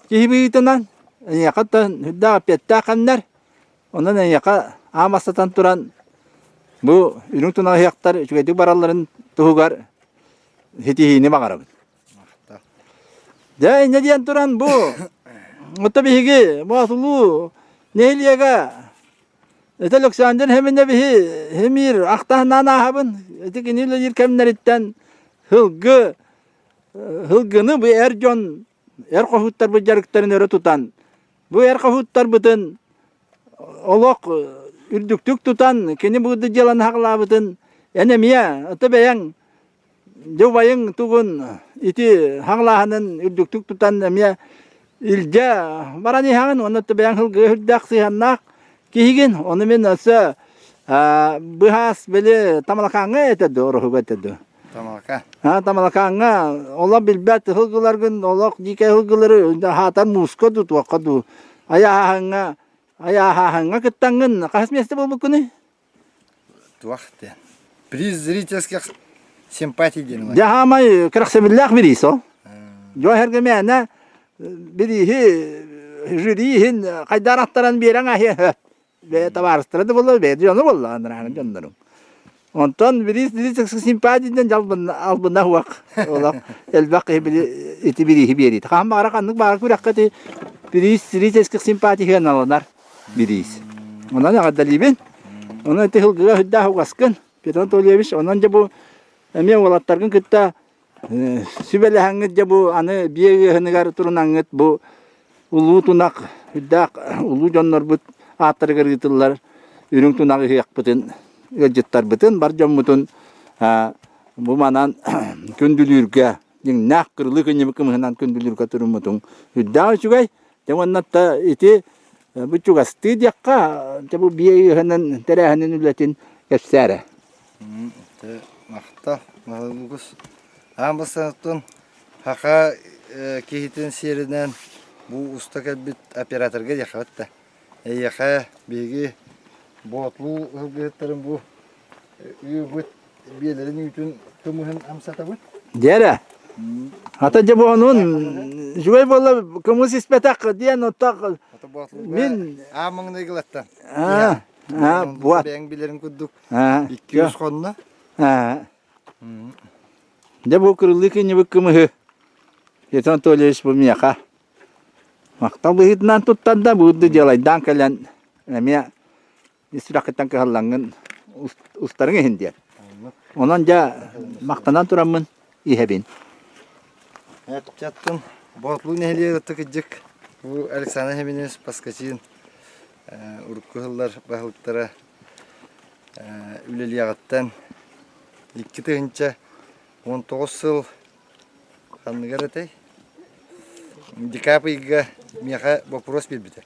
киһи быһыытынан. эйиэхэ үрдээх эппиэттээх кэмнэр. Онон эйиэхэ аан бастатан туран бу үрүҥ тунаһыахтар үчүгэйдик баралларын туһугар ситиһиини баҕарабын. Дьэ, инньэ диэн туран бу ото биһиги Боотулуу нэһилиэгэ ити Александр Хеминэбиһи химиир ахтаһынаан ааһабын. Ити кини үлэлиир кэмнэриттэн сылгы сылгыны бу эр дьон эр хоһууттарбыт дьарыктарын өрө тутан бу эр хоһууттарбытын олох үрдүктүк тутан кини бу дьыаланы хаҕылаабытын эн эмиэ ото бэйэҥ Дьэ убайыҥ тугун ити хаҥлааһынын үрдүктүк тутан эмиэ илдьэ баран иһэҕин уонна бэйэҥ сылгыга үрдээх сыһыаннаах киһигин. Ону мин өссө быһаас били Тамалакааҥҥа этэ дуо, Ороһуга этэ дуо? Тамалака. А Тамалакааҥҥа олох билбэт сылгыларгын олох дьиикэй сылгылары хаатар мууска дуу туохха дуу айааһаһыҥҥа айааһаһыҥҥа кыттаҥҥын хаһыс миэстэ буолбуккунуй? Туох диэн? Приз зрительских симпатий диэн. Дьэ хаамай кэрэхсэбиллээх бириис ол. Дьон эргэ мээнэ бирииһи жюри иһин хайдаар аттаран биэрэн аһыа бэйэ табаарыстара да буолла бэйэ дьоно буолла анарааҥы дьоннорум. Онтон бириис зрительских симпатий диэн дьалбынна албына уох олох элбэх киһи били ити бирииһи биэриит. Хаһан баҕара ханнык баҕар күрэххэ ити бириис зрительских симпатий сыаналанар. бириис. Онон эҕэрдэлиибин. Онон ити сылгыга сүрдээх угаскын, Петр Анатольевич. Онон дьэ бу эмиэ уолаттаргын кытта сүбэлэһэҥҥит дьэ бу аны биэ ыаһыныгар турунаҥҥыт бу улуу тунах сүрдээх улуу дьоннорбут ааттарыгар ыытыллар үрүҥ тунах ыһыахпытын ыалдьыттарбытын бар дьоммутун бу манан күндүлүүргэ дьиҥнээх кырылыы кынньыбыт кымыһынан күндүлүүргэ туруммутуҥ үрдээх үчүгэй Дьэ уонна ити бу чугастыы диэххэ, дьэ бу биэ ыаһынын тэрээһинин үлэтин кэпсээ эрэ. Махтал. Лукус аан бастаан саха киһитин сиэринэн бу уста кэлбит операторга диэххэ да. Эйиэхэ биһиги боотулуу сылгыһыттарын бу ыыбыт биэлэрин үүтүн кымыһын амсатабыт. Дьэрэ. Ата дьэ буонун үчүгэй буолла кымыс испэтэх диэн оттох мин аа маҥнайгылаттан. Аа аа буат. Бэйэҥ билэрин курдук 200 хонно. Аа. Дьэ бу кырылыы кинибит кымыһы Петр Анатольевич бу миэхэ махтал быһыытынан туттан да быырды дьыалайдаан кэлэн эмиэ ис сүрэххиттэн кыһаллаҥҥын устарыҥ иһин диэн. Онон дьэ махтанан тураммын иһэбин. Чаттын Боотулуу нэһилиэгэр кыдьык бу Александр Хеминович Паскачин урукку сыллар баһылыктара үлэлиэҕиттэн 2019 сыл Ханныгар этэй? Декабрь ыйга миэхэ боппуруос биэрбитэ.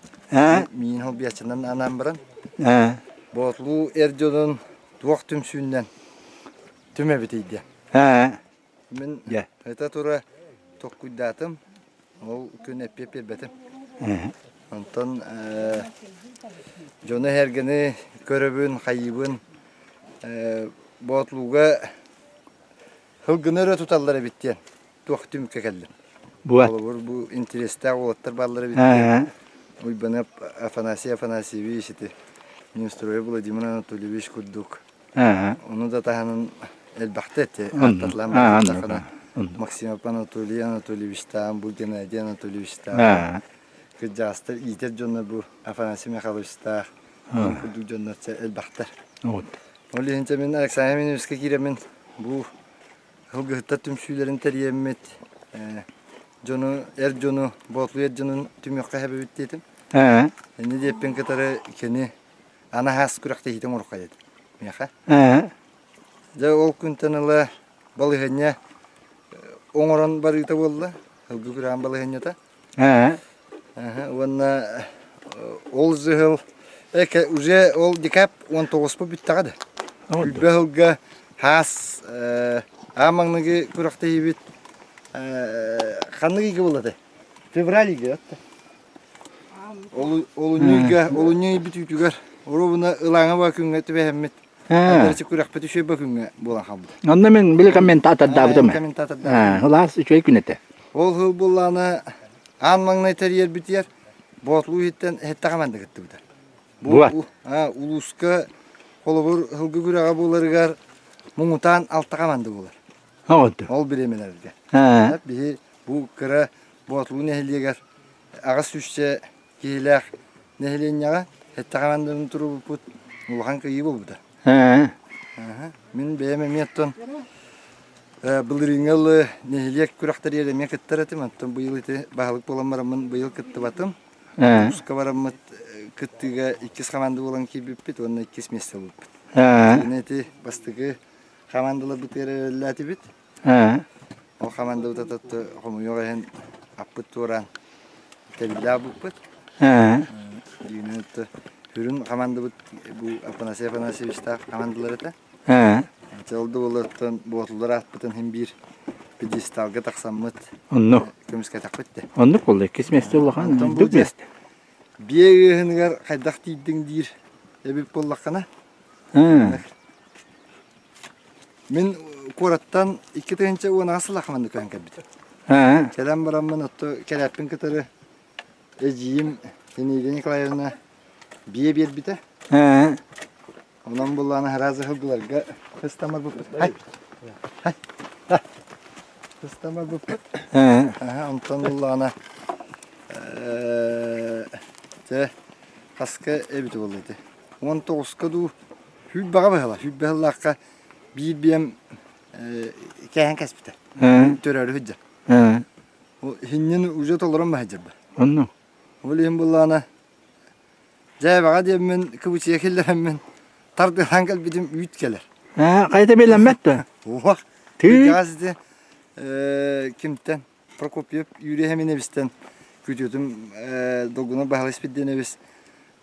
Миин холбуйааччынан анаан баран Боотулуу эр дьонун туох түмсүүннэн түмэбитий диэн. Мин это тура толкуйдаатым. Ол күн эппиэт биэрбэтим. Онтон дьону эһэргэни көрөбүн, хайыыбын. Боотулууга Сылгыны өрө туталлар эбит диэн туох түмүккэ кэллим. Холобур, бу интэриэстээх уолаттар бааллар эбит диэн Уйбанов Афанасий Афанасьевич ити Неустроев Владимир Анатольевич курдук ону да таһынан элбэхтэ эти ааттатылаан барбыттахына Максимов Анатолий Анатольевичтаан бу Геннадий Анатольевичтаан кырдьаҕастар иитэр дьоннор бу Афанасий Михайловичтаах курдук дьоннор элбэхтэр. Ол иһин мин Александр Миновичка киирэммин бу сылгыһыттар түмсүүлэрин тэрийэммит дьону эр дьону боотулуу эр дьонун түмүөххэ сөбүбүт диэтим. Инньэ диэппин кытары кини анаһаас күрэхтэһиитин оҥоруохха диэтим миэхэ. Дьэ ол күнтэн ыла балаһыанньа оҥорон барыыта буолла. Сылгы күрэҕин балаһыанньата. Уонна ол сыл уже ол декабрь 19 бүттэҕэ да. Күлбэ сылга хаас аан маҥнайгы күрэхтэһиибит ханнык ыйга буолла Февраль ыйга атта. Олунньу ыйга, олунньу ый бүтүүтүгэр оруобуна ылааҥы ба күҥҥэ түбэһэммит Антарчы күрэхпит үчүгэй ба күҥҥэ буолан хаалбыта. Онно мин били комментатордаабытым. Комментатордаабытым. Ылаас үчүгэй күн этэ. Ол сыл буоллаҕына аан маҥнай тэрийэрбитигэр. Боотулуу иһиттэн эһэттэҕэ манна кыттыбыта. Бу улууска холобур сылгы күрэҕэ буоларыгар муҥутаан алтаҕа манды буолар. Ол бириэмэлэргэ. Биһи бу кыра Боотулуу нэһилиэгэр аҕыс сүүсчэ киһилээх нэһилиэнньэҕэ сэттэ хамаанданы туруорбуппут улахан кыайыы буолбута. Мин бэйэм эмиэ оттон былырыыҥҥы ылы нэһилиэк күрэхтэригэр эмиэ кыттар этим, оттон быйыл ити баһылык буолан бараммын быйыл кыттыбатым. Улууска бараммыт кыттыыга иккис хамаанда буолан киирбиппит уонна иккис миэстэ ылбыппыт. Ити бастакы хамаандаларбытыгар эрэллээтибит. Ол хамаандабыт ататты хомуйуох иһин аппыт туораан тэбиллээх буппут. Дьиҥинэн сүрүн хамаандабыт бу Афанасий Афанасьевичтаах хамаандалар этэ. Ол да буоллар боотуллар аатпытын иһин биир пьедесталга тахсаммыт Оннук. көмүскэтэхпит да. Оннук буолла. Иккис миэстэ улахан. Онтон бу Үрдүк миэстэ. Биэ ыаһыныгар хайдах тиийдиҥ диир эбит буоллаххына Мин куораттан 2018 сыллаахха манна көһөн кэлбитим. Кэлэн бараммын отто кэлээппин кытары эдьиийим Зинаида Николаевна биэ биэрбитэ. Онон буллаана сразу сылгыларга ыстамар буппут. Ыстамар буппут. Онтон буллаана дьэ хаска эбит буолла ити. 19-ка дуу Сүүрбэҕэ быһыла, 20 сыллаахха биир биэм кээһэн кэспитэ. Төрөөрү сылдьар. Иһиннин уже толорон баһыдьарба. Онно. Ол иһин буллаана дьээбэҕэ диэммин кыбычыйа киллэрэммин тардыһан кэлбитим үүт кэлэр. Хайта билэммэт да? Уох. Кырдьаҕас ити кимтэн Прокопьев Юрий Хэминэбистэн күтүөтүм Долгунов Баһылай Спирдинович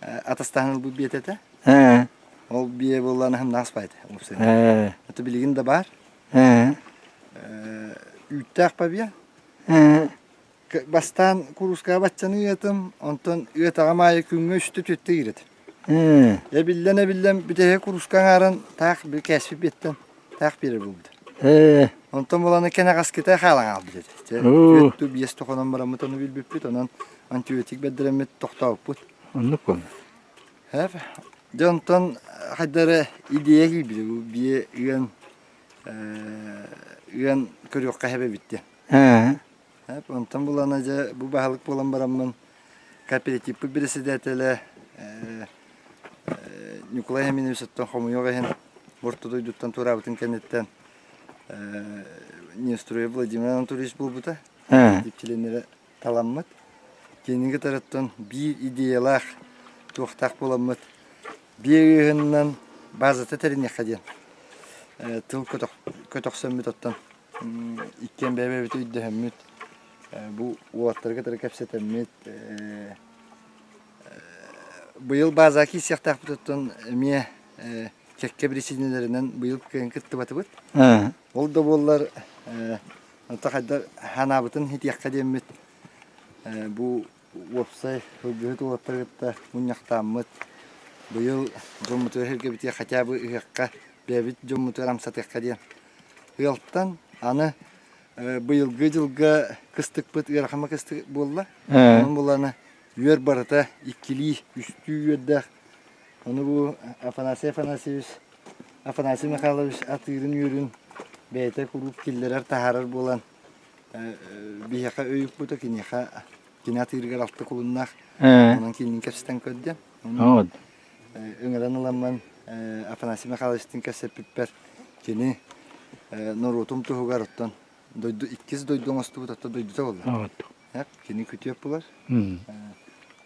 атастаһан ылбыт биэтэ этэ. Ол биэ буоллаан аһымнаах спайт Это билигин да баар. Үүттээх пабия. Бастаан куруускаҕа баччаны ыатым, онтон ыатаҕым аайы күҥҥэ үстэ түөттэ иирэтим. Эбиллэн эбиллэн бүтэһик курууска аҥааран таах кээспит биэттэн таах биэрэр буолбута. Онтон буланы кэнэҕэскитэ хаалан хаалбыт этэ. Түөрт биэс тохонон бараммыт ону билбиппит, онон антибиотик бэрдэрэммит тохтообуппут. Оннук буолла. Хэп. Дьэ онтон хайдары идея киирбитэ бу биэ ыан ыан көрүөххэ хэбэбит диэн. Онтон булана дьэ бу баһылык буолан бараммын кооперативпыт председателэ Ньукулай Хэминович-оттон хомуйуох иһин орто дойдуттан туораабытын кэнниттэн Неустроев Владимир Анатольевич буолбута. Кооператив чилиэннэрэ таламмыт. Кинини кытары биир идеялаах, туохтаах буоламмыт биэ ыаһынынан базата тэриниэххэ диэн тыл көтөхсөммүт оттон иккиэн бэйэ-бэйэбит өйдөһөммүт бу уолаттары кытары кэпсэтэммит быйыл базаҕа киирсиэхтээхпит оттон эмиэ кэккэ биричиинэлэринэн быйыл кыайан кыттыбатыбыт. Ол да буоллар онто хайдах санаабытын итиэххэ диэммит бу уопсай сылгыһыт уолаттары кытта мунньахтааммыт быйыл дьоммутугар сиргэбитигэр хотя бы ыһыахха бэйэбит дьоммутугар амсатыахха диэн ыалтан аны быйылгы дьылга кыстыкпыт ыарахан кыстык буолла. Онон буланы үөр барыта иккилии, үстүү үөрдээх. Ону бу Афанасий Афанасьевич, Афанасий Михайлович атыырын үөрүн бэйэтэ куруук киллэрэр таһаарар буолан биһиэхэ өй укпута киниэхэ кини атыырыгар алта кулуннаах онон кинини кэпсэтэн көрдө. Ыҥыран ыламмын Афанасий Михайловичтыын кэпсэппиппэр кини норуотум туһугар оттон дойду иккис дойду оҥостубут оттон дойдута буолла. Кини күтүөп булар.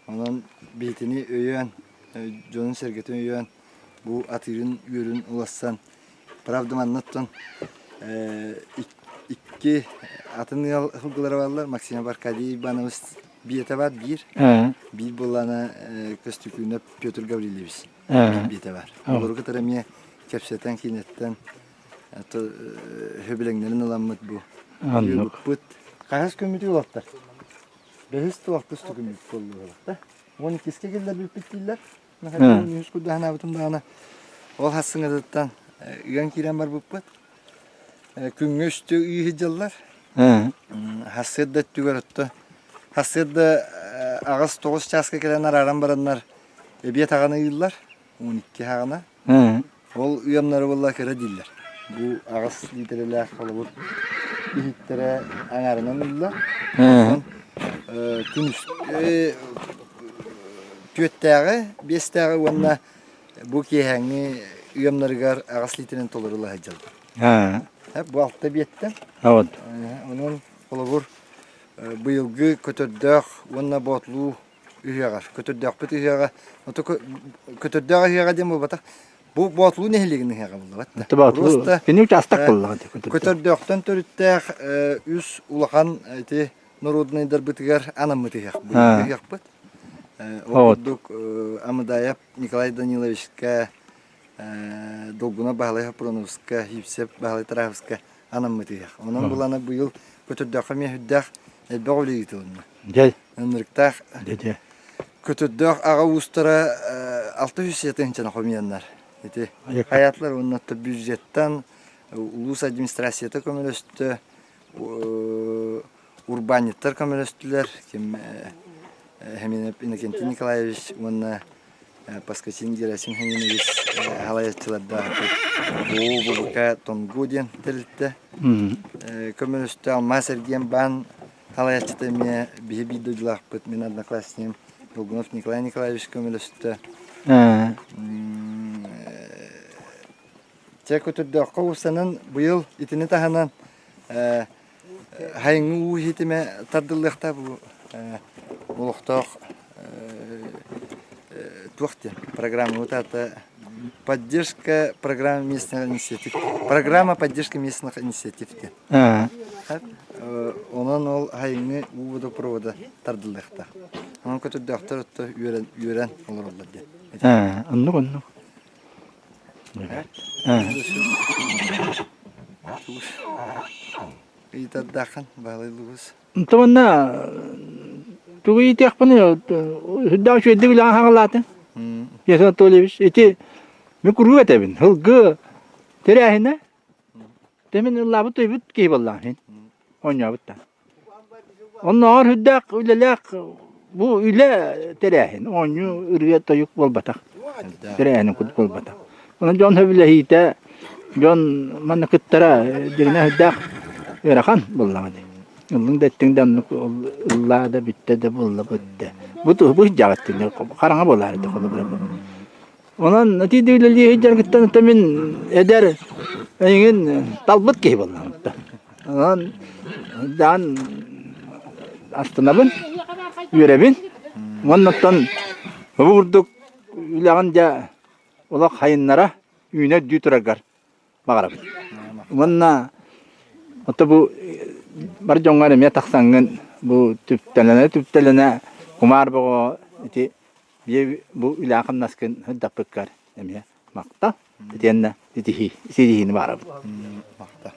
Онон биһитини өйөөн, дьонун-сэргэтин өйөөн бу атыырын үөрүн улассан правда манна оттон икки атын ыал сылгылара бааллар Максимов Аркадий Иванович биэтэ баар биир биир буоллаана Көстөкүүнэп Петр Гаврильевич биэтэ баар олору кытары эмиэ кэпсэтэн киинэттэн сөбүлэҥнэрин ыламмыт бу ыыбыппыт хаһыс күммүтүй уолаттар бэһис тыл алтыс күммүт буоллулар уон иккискэ киллэрбиппит дииллэр Үһүс курдук санаабытым даҕаны ол хассыҥатыттан ыан киирэн барбыппыт. Күҥҥэ үстүү ыы сылдьаллар. Сарсыарда өттүгэр отто сарсыарда. Аҕыс-тоҕус чааска кэлэн арааран бараннар эбиэт аҕаны ыыллар, 12 аҕана. Ол ыамнары буолла кыра дииллэр. Бу аҕыс лиитэрэлээх холобур иһиттэрэ аҥаарынан ыыллар. Онтон күнүс түөттээҕи, биэстээҕи уонна бу киэһээҥҥи ыамнарыгар аҕыс лиитэрэн толору сылдьаллар. Бу алта биэттэн. Онон холобур быйылгы көтөрдөөх уонна боотулуу ыһыаҕар көтөрдөөхпүт ыһыаҕа ото көтөрдөөх ыһыаҕа диэн буолбатах бу боотулуу нэһилиэгин ыһыаҕа буоллабат просто кини учаастак буоллаҕа көтөрдөөхтөн төрүттээх үс улахан ити норуодунайдарбытыгар анаммыт ыһыах ыһыахпыт ол курдук Амыдаев Николай Даниловичка Долгунов Баһылай Хопроновска, Евсеп Баһылай Тараевска анаммыт ыһыах. Онон булана быйыл көтөрдөөххө эмиэ сүрдээх элбэх үлэ ыытылынна. Дьэ. Ынырыктаах Дьэ. көтөрдөөх аҕа уустара 600 тыһыынчаны хомуйаннар. Ити хайаатылар уонна бюджеттан улуус администрацията көмөлөстө, урбаанньыттар көмөлөстүлэр, ким Хеминов Иннокентий Николаевич уонна Поскачин Герасим Хеминович халайаччылардаах ООО Тонгу диэн тэрилтэ көмөлөстө Алмаас эргиэн баан халайаччыта эмиэ биһи биир дойдулаахпыт мин одноклассникым Долгунов Николай Николаевич көмөлөстө Чэ көтөрдөөххө уустанан быйыл итини таһынан Хайыҥҥы уу иһитимэ тардыллыахтаах бу олохтоох туох диэн программабыт аата поддержка программы местных инициатив программа поддержка местных инициатив диэн онон ол хайыҥҥы уу водопровода тардыллыахтаах онон көтөрдөөхтөр отто үөрэн үөрэн олороллор диэн оннук оннук Ыйытардааххын Баһылай Лугус. Онтон тугу иитиэхпиний сүрдээх үчүгэйдик үлэҕэ хаҥалаатыҥ. Ясен Анатольевич ити мин куруук этэбин сылгы тэрээһинэ мин ыллаабыт өйбүт киһи буоллаҕым иһин оонньообут да. Оннооҕор сүрдээх үлэлээх бу үлэ тэрээһин, оонньуу, ырыа, тойук буолбатах. Тэрээһин курдук буолбатах. Онон дьон сөбүлэһиитэ, дьон манна кыттара дьиҥинэ сүрдээх ыарахан буоллаҕа дии. Ыллыҥ да эттиҥ да оннук ыллаа да бүттэ да буолла бүттэ. Бу бу сдьаҕыт хараҥа буолаар этэ холобура бу. Онон ити үлэлии сылдьаргыттан ата мин эдэр эйигин талбыт киһи буоллаҕым. Онон даан астынабын, үөрэбин. Уонна оттон бу курдук үлэҕин дьэ олох хайыннара үүнэ-үрдүү тураргар баҕарабын. Уонна ото бу бар дьоҥҥор эмиэ тахсаҥҥын бу түптэлэнэ-түптэлэнэ кумаар бөҕө ити Биэ бу үлэҕэ-хамнаскын сырдаппыккар эмиэ махтал. Итиэннэ ситиһии, ситиһиини баҕарабын. Махтал.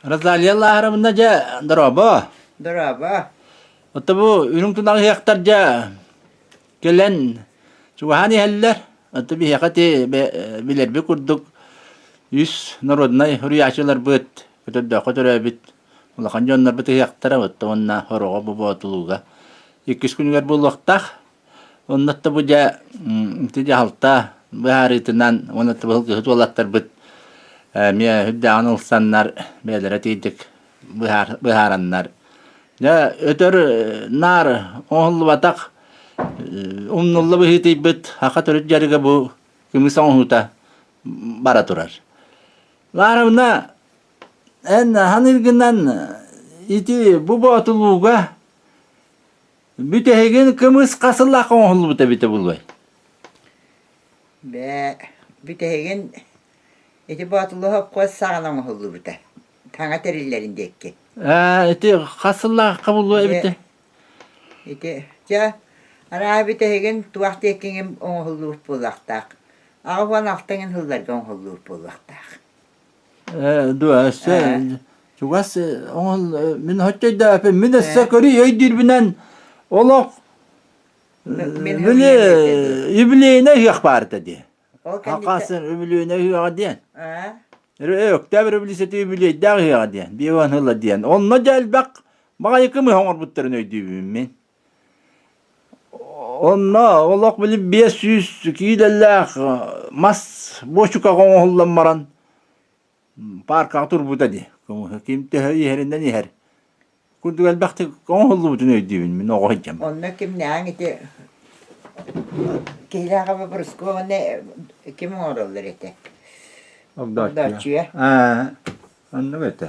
Розалия Лааһаровна дьэ, дорообо. Дорообо. Ото бу үрүҥ тунах ыһыахтар дьэ кэлэн чугаһаан иһэллэр. Ото биһиэхэ ити билэрбит курдук үс народнай суруйааччыларбыт көтөрдөөххө төрөөбүт Улахан дьоннорбут ыһыахтара уонна хороҕо бу Боотулууга иккис күнүгэр буолуохтаах. Онно бу дьэ ити дьаһалта быһаарыытынан уонна кыһыт уолаттарбыт эмиэ үрдээҕин ылсаннар бэйэлэрэ тиийдик быһаараннар дьэ өтөр наар оҥоһуллубатах умнулла быһыытыйбыт саха төрүт дьарыга бу кымыс оҥоһуута бара турар. Лааровна Эн ханыыргынан ити бу боотулууга бүтэһигин кымыс хас сыллаах оҥоһуллубута эбитэ буолуой? Бээ, бүтэһигин ити Боотулуу хопхуос саҕана оҥоһуллубута. Таҥа тэриллэрин диэки. Ээ, ити хас сыллаахха буолуо эбитэ? Ити, дьэ, араа бүтэһигин туох диэкиҥин оҥоһуллубут буолуохтаах. 86 иҥин сылларга оҥоһуллубут буолуохтаах. Дуо өссө чугас оҥол мин оччо өйдөөппүн мин өссө көрүй өйдүүрбүнэн олох били юбилейнай ыһыах баар этэ дии. Хакасын үбүлүөйнэй ыһыаҕа диэн. Өктөөп революцията юбилейдээх ыһыаҕа диэн, биир уон сыла диэн. Онно дьэ элбэх баҕайы кымыһ оҥорбуттарын өйдүүбүн мин. Онно олох били 500 киилэлээх мас буочукаҕа оҥоһуллан баран пааркаҕа турбута дии. Ким төһө иһэринэн иһэр. Курдук элбэхтик оҥоһуллубутун өйдүүбүн мин оҕо сылдьан. Онно кимнээҕиҥ ити киһилээх Борускуо уонна ким оҥороллор этэ? Огдооччуйа. Аа, оннук этэ.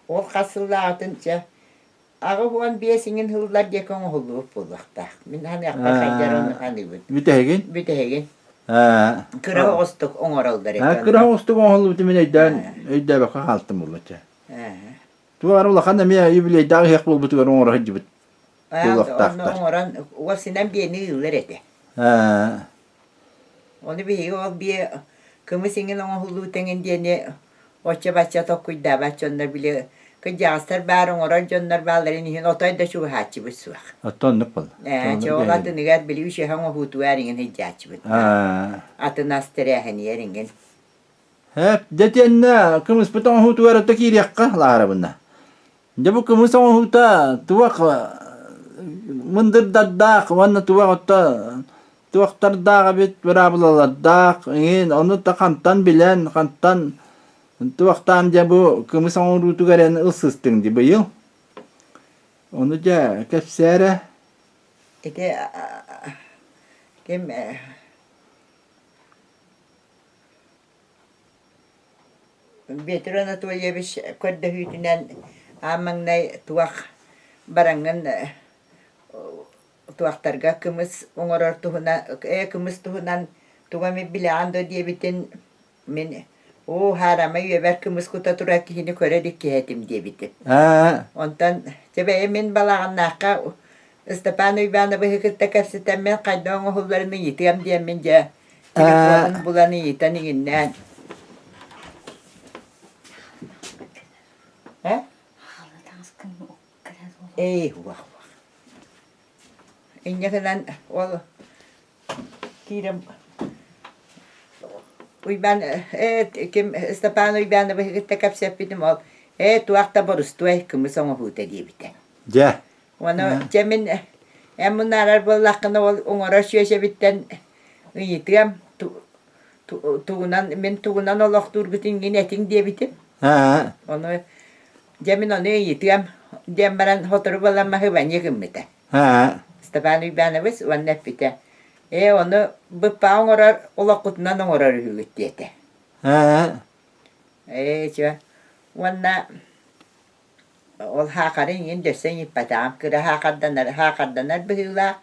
Ол хас сыллааҕытын чэ 85 иҥин сыллар диэки оҥоһуллубут буолуохтаах. Мин ханыахпар хайдар ону ханыыбын. Бүтэһигин? Бүтэһигин. Кыра оҕустук оҥороллор этэ. Кыра оҕустук оҥоһуллубутун мин өйдөөн өйдөөбөккө хаалтым буллачча. Туох эрэ улахан эмиэ юбилейдаах ыһыах буолбутугар оҥоро сылдьыбыт буолуохтаахтар. Онно оҥорон уосинан биэни ыыллар этэ. Ону биһиги ол биэ кымыс иҥин оҥоһуллуу тэҥин диэни оччо-бачча толкуйдаабат дьоннор били кырдьаҕастар баар оҥорор дьоннор баалларын иһин отой да чугаһааччыбыт суох. Оттон оннук буолла. Ээ, чэ ол атыныгар били үчэһэ оҥоһуутугар иҥин сылдьааччыбыт. Атын ас тэрээһинигэр иҥин. Һээп, дьэ итиэннэ кымыспыт оҥоһуутугар өттө киириэххэ Лаарабына. Дьэ бу кымыс оҥоһуута туох мындырдардаах уонна туох отто туохтардаах эбит быраабылалардаах иҥин ону да хантан билэн хантан туохтаан дьэ бу кымыс оҥоруутугар эн ылсыстыҥ дии быйыл ону дьэ кэпсээ эрэ Ити ким Петр Анатольевич көрдөһүүтүнэн аан маҥнай туох бараҥҥын туохтарга кымыс оҥорор туһунан ээ кымыс туһунан тугу эмит билэҕин дуо диэбитин мин оо хаарамай үйэбэр кымыс кута турар киһини көрө илик киһи этим диэбитим. Онтон чэ бэйэ мин балаҕаннаахха Ыстапаан Уйбаанабыһы кытта кэпсэтэммин хайдах оҥоһулларын ыйытыам диэммин дьэ телефонун булан ыйытан иҥиннээн Э? Эй, уах уах. Инньэ гынан ол киирэн Уйбаан ээ ким Ыстапаан Уйбаанабыһы кытта кэпсэппитим ол ээ туох да борустуой кымыс оҥоһуута диэбитэ. Дьэ. Ону дьэ мин эн мунаарар буоллаххына ол оҥорор сүөсэбиттэн ыйытыам тугунан мин тугунан олохтуургутун иҥин этиҥ диэбитим. Ону дьэ мин ону ыйытыам диэн баран сотору буолан маһыбанньа гыммыта. Степан Уйбанович уонна эппитэ ээ ону быппаа оҥорор олоххутунан оҥорор үһүгүт диэтэ. Ээ чэ уонна Ол хаахары иҥин дөссө ыйыппатаҕым, кыра хаахарданар хаахарданар быһыылаах.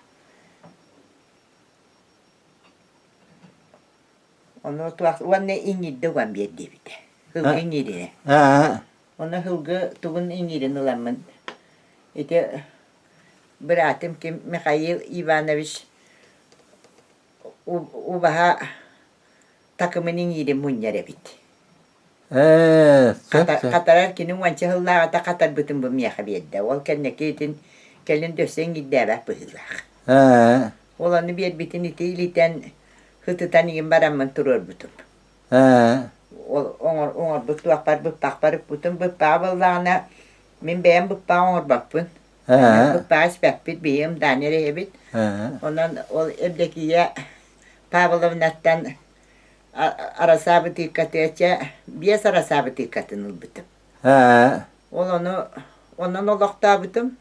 Ону туох уонна иҥиирдэ уган биэрдибитэ. Һылгы иҥииринэ. Ону һылгы тугун иҥиирин ыламмын ити быраатым ким Михаил Иванович убаһа такымын иҥиирин мунньар эбит. Ээ, сөп, сөп. Хатарар кини уонча сыллааҕыта хатарбытын бу миэхэ биэрдэ. Ол кэнники итин кэлин да өссө иҥиирдээбэт быһыылаах. Ээ. Ол ону биэрбитин ити илитэн, сытытан игин бараммын туруорбутум. Ээ. Ол оҥор, оҥорбут туохпар быппахпар ыкпытым. Быппаҕа буоллаҕына, мин бэйэм быппаҕа оҥорбоппун. Ээ. Быппаҕа испэппит, биһиги Даня эрэ иһэбит. Ээ. Онон ол Евдокия Павловнаттан арасаа бытыыккатыгар чэ биэс арасаа бытыыккатын ылбытым. Ээ. Ол ону онон олохтообутум.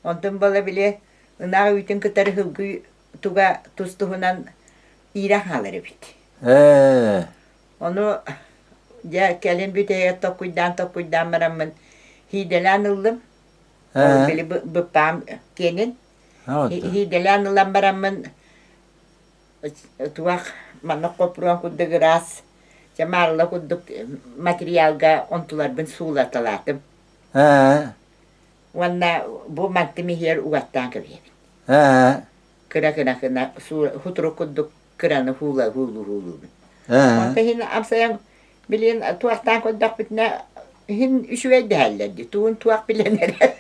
Онтон буола били ынах үүтүн кытары сылгы туга тус-туһунан иирэ хаалар эбит. Ээ. Ону дьэ кэлин бүтэйэр токкуйдаан-токкуйдаан бараммын һиидэлээн ыллым. Ол били быппаам киэнин. Һиидэлээн ылан бараммын туох маннык хоппуруон курдук ыраас, чэ маарыла курдук материалга онтуларбын суулаталаатым. Ээ. Уонна бу мантым иһигэр угаттаан кэбиһэбин. Ээ. Кыра-кыра гына хутурук курдук кыраны хуула хуулуу хуулуубун. Ээ. Онто иһин амсайан билигин туохтаан көрдөхпүтүнэ иһин үчүгэй дэһэллэр дии тугун туох билэн эрэр.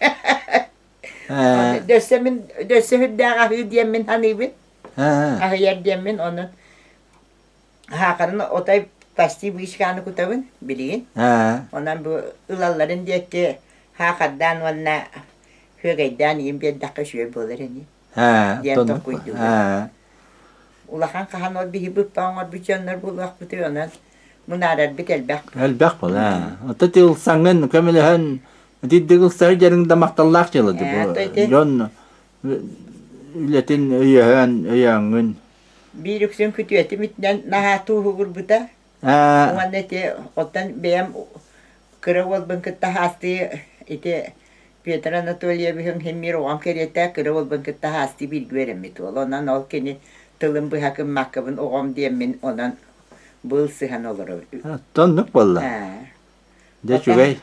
Дөссө мин дөссө үрдээх аһыы диэммин саныыбын. Аһыйар диэммин онон хаахарын отой почти вышканы кутабын билигин. Онон бу ылалларын диэки хаахардаан уонна күөгэйдээн иин биэрдэххэ үчүгэй буолар ини. диэн толкуйдуубут. Улахан хаһан ол биһи быппа оҥорбут дьоннор буолуохпутуй, онон мунаарарбыт элбэх. Элбэх буолаа. Ото тылсаҥҥын көмөлөһөн итирдик ылсар дьарыҥ да махталлаах дьыала бу. Дьон үлэтин өйөһөн, өйөөҥҥүн. Биир үксүн күтүөтүм итинэн наһаа тууһугурбута. Уонна ити оттон бэйэм кыра уолбун кытта хаастыы ити Петр Анатольевиһыҥ син биир оҕом кэриэтэ кыра уолбун кытта хаастыы бииргэ үөрэммит уол. Онон ол кини тылын быһа гыммаккабын оҕом диэммин онон быыл сыһан олоробун. Оннук буолла. Дьэ үчүгэй.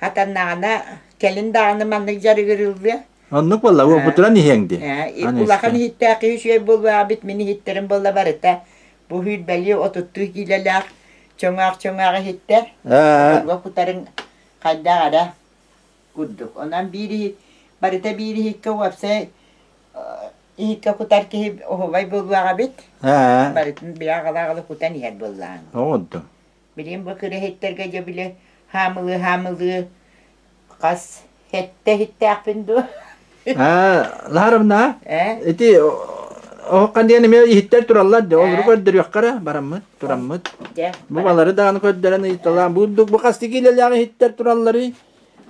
Хатаннаҕына кэлин даҕаны маннык дьарыгырыллыа. Оннук буолла, уопутуран иһиэҥ дии. Улахан иһиттээх киһи үчүгэй буолуоҕа эбит, мин иһиттэрим буолла барыта. Бу сүүрбэлии отуттуу киилэлээх чөҥөөх-чөҥөөх иһиттэр. Оҕолорго кутарыҥ хайдах эрэ курдук. Онон биир иһит, барыта биир иһиккэ уопсай иһиккэ кутар киһи оһуобай буолуоҕа эбит. Барытын били аҕала-аҕала кутан иһэр буоллаҕыҥ. Оҕонтон. Билигин бу кыра иһиттэргэ дьэ били хаамылыы-хаамылыы хас сэттэ иһиттээхпин дуо? Аа, Лаһаровна, ити оһоххан диэн эмиэ иһиттэр тураллар дии, олору көрдөрүөххэ эрэ бараммыт, тураммыт. Бу балары даҕаны көрдөрөн ыйыталаан, бу бу хас киилэлээх иһиттэр туралларый?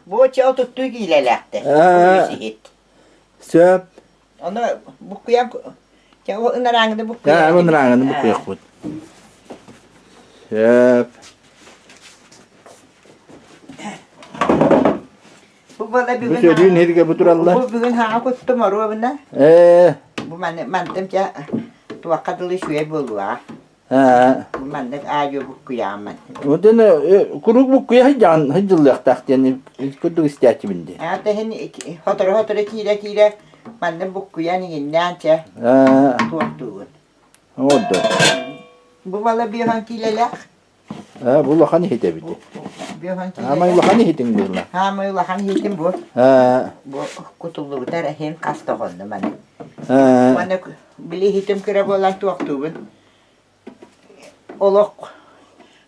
Бу чэ отуттуу киилэлээхтэр. Бу иһит. Сөп. Ону буккуйан чэ ынарааҥыны буккуйан. Ээ, ынарааҥыны буккуйахпыт. Сөп. Бу буола Бу бүгүн сөрүүн иһиргэ бу тураллар. Бу бүгүн хаҥа куттум оруобуна. Ээ. Бу маны мантым чэ туохха дылы үчүгэй буолуоҕа. Ээ. Бу маннык аадьуо буккуйааммын. Онтон куруук буккуйа сылдьаҕын сылдьыллыахтаах диэн курдук истээччибин дии. Аа тэһин сотору-сотору киирэ-киирэ маннык буккуйан иҥиннээн чэ туохтуугун. Оҕордо. Бу бала биэһэн киилэлээх. Аа, бу улахан иһит эбит. Аамай улахан иһитиҥ буолла. Аамай улахан иһитим бу. Бу кутуллубута иһин хас тоҕонно маны. Маны били иһитим кыра буолан туохтуубун. Олох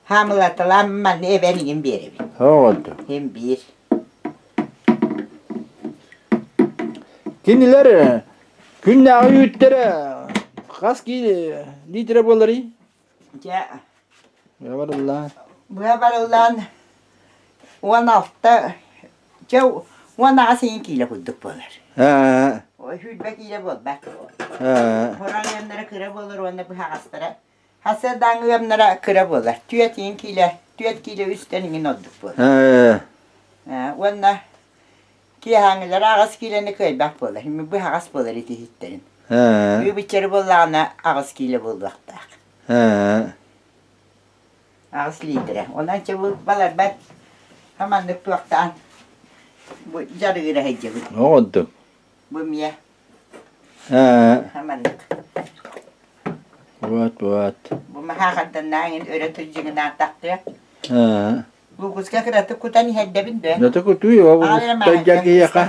хаамылаталаан манны эбэн иҥин биэрэбин. Оҕордо. Иһин биир. Кинилэр күннээҕи үүттэрэ хас литрэ буоларый? Дьэ, Быһа барыллаан. Быһа барыллаан 16 чэ 18 иин киилэ курдук буолар. Аа. 20 киилэ буолбат. Аа. Хорон ыамнара кыра буолар уонна быһаҕастара. Хасыадаҥ ыамнара кыра буолар. Түөрт иин киилэ, түөрт киилэ үстэн иҥин ордук буолар. Аа. Уонна Киэһээҥҥилэрэ аҕыс киилэни кыайбат буолар. Быһаҕас буолар ити иһиттэрин. Үбүччэри буоллаҕына аҕыс киилэ буолуохтаах. Аҕыс лиитэрэ. Онон чэ бу баларбат хаманнык туохтаан бу дьарыгыра сылдьабыт. Оҕордум. Бу эмиэ хаманнык. Вот, вот. Бу маһаахарданнааҥын өрө тылдьыгынаан тахтыа. Лугуска кыратык кутан иһэрдэбин да. Дата кутуй, ол тайдьар киһиэхэ.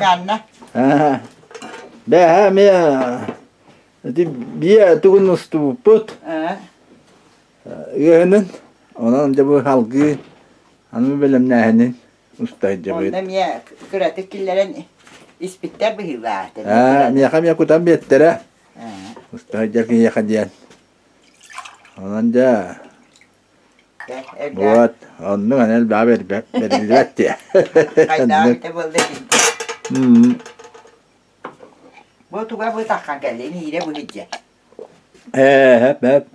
Бэһэ эмиэ ити биэ тугун устубуппут. Ыаһынын, онон дьэ бу салгыы аны бэлэмнээһинин устайдьабыт. Онно эмиэ кыратык киллэрэн испиттэр быһыылаах. Аа, миэхэ эмиэ кутан биэттэрэ. Устайдьар киһиэхэ диэн. Онон дьэ Вот, оннук аны элбэҕи бэрбэт бэриллибэт диэ. Хайдаах этэ буолла итинтэ. Бу туга бу таххан кэллэ, иниирэ бу сылдьар. Ээ, хэп, хэп.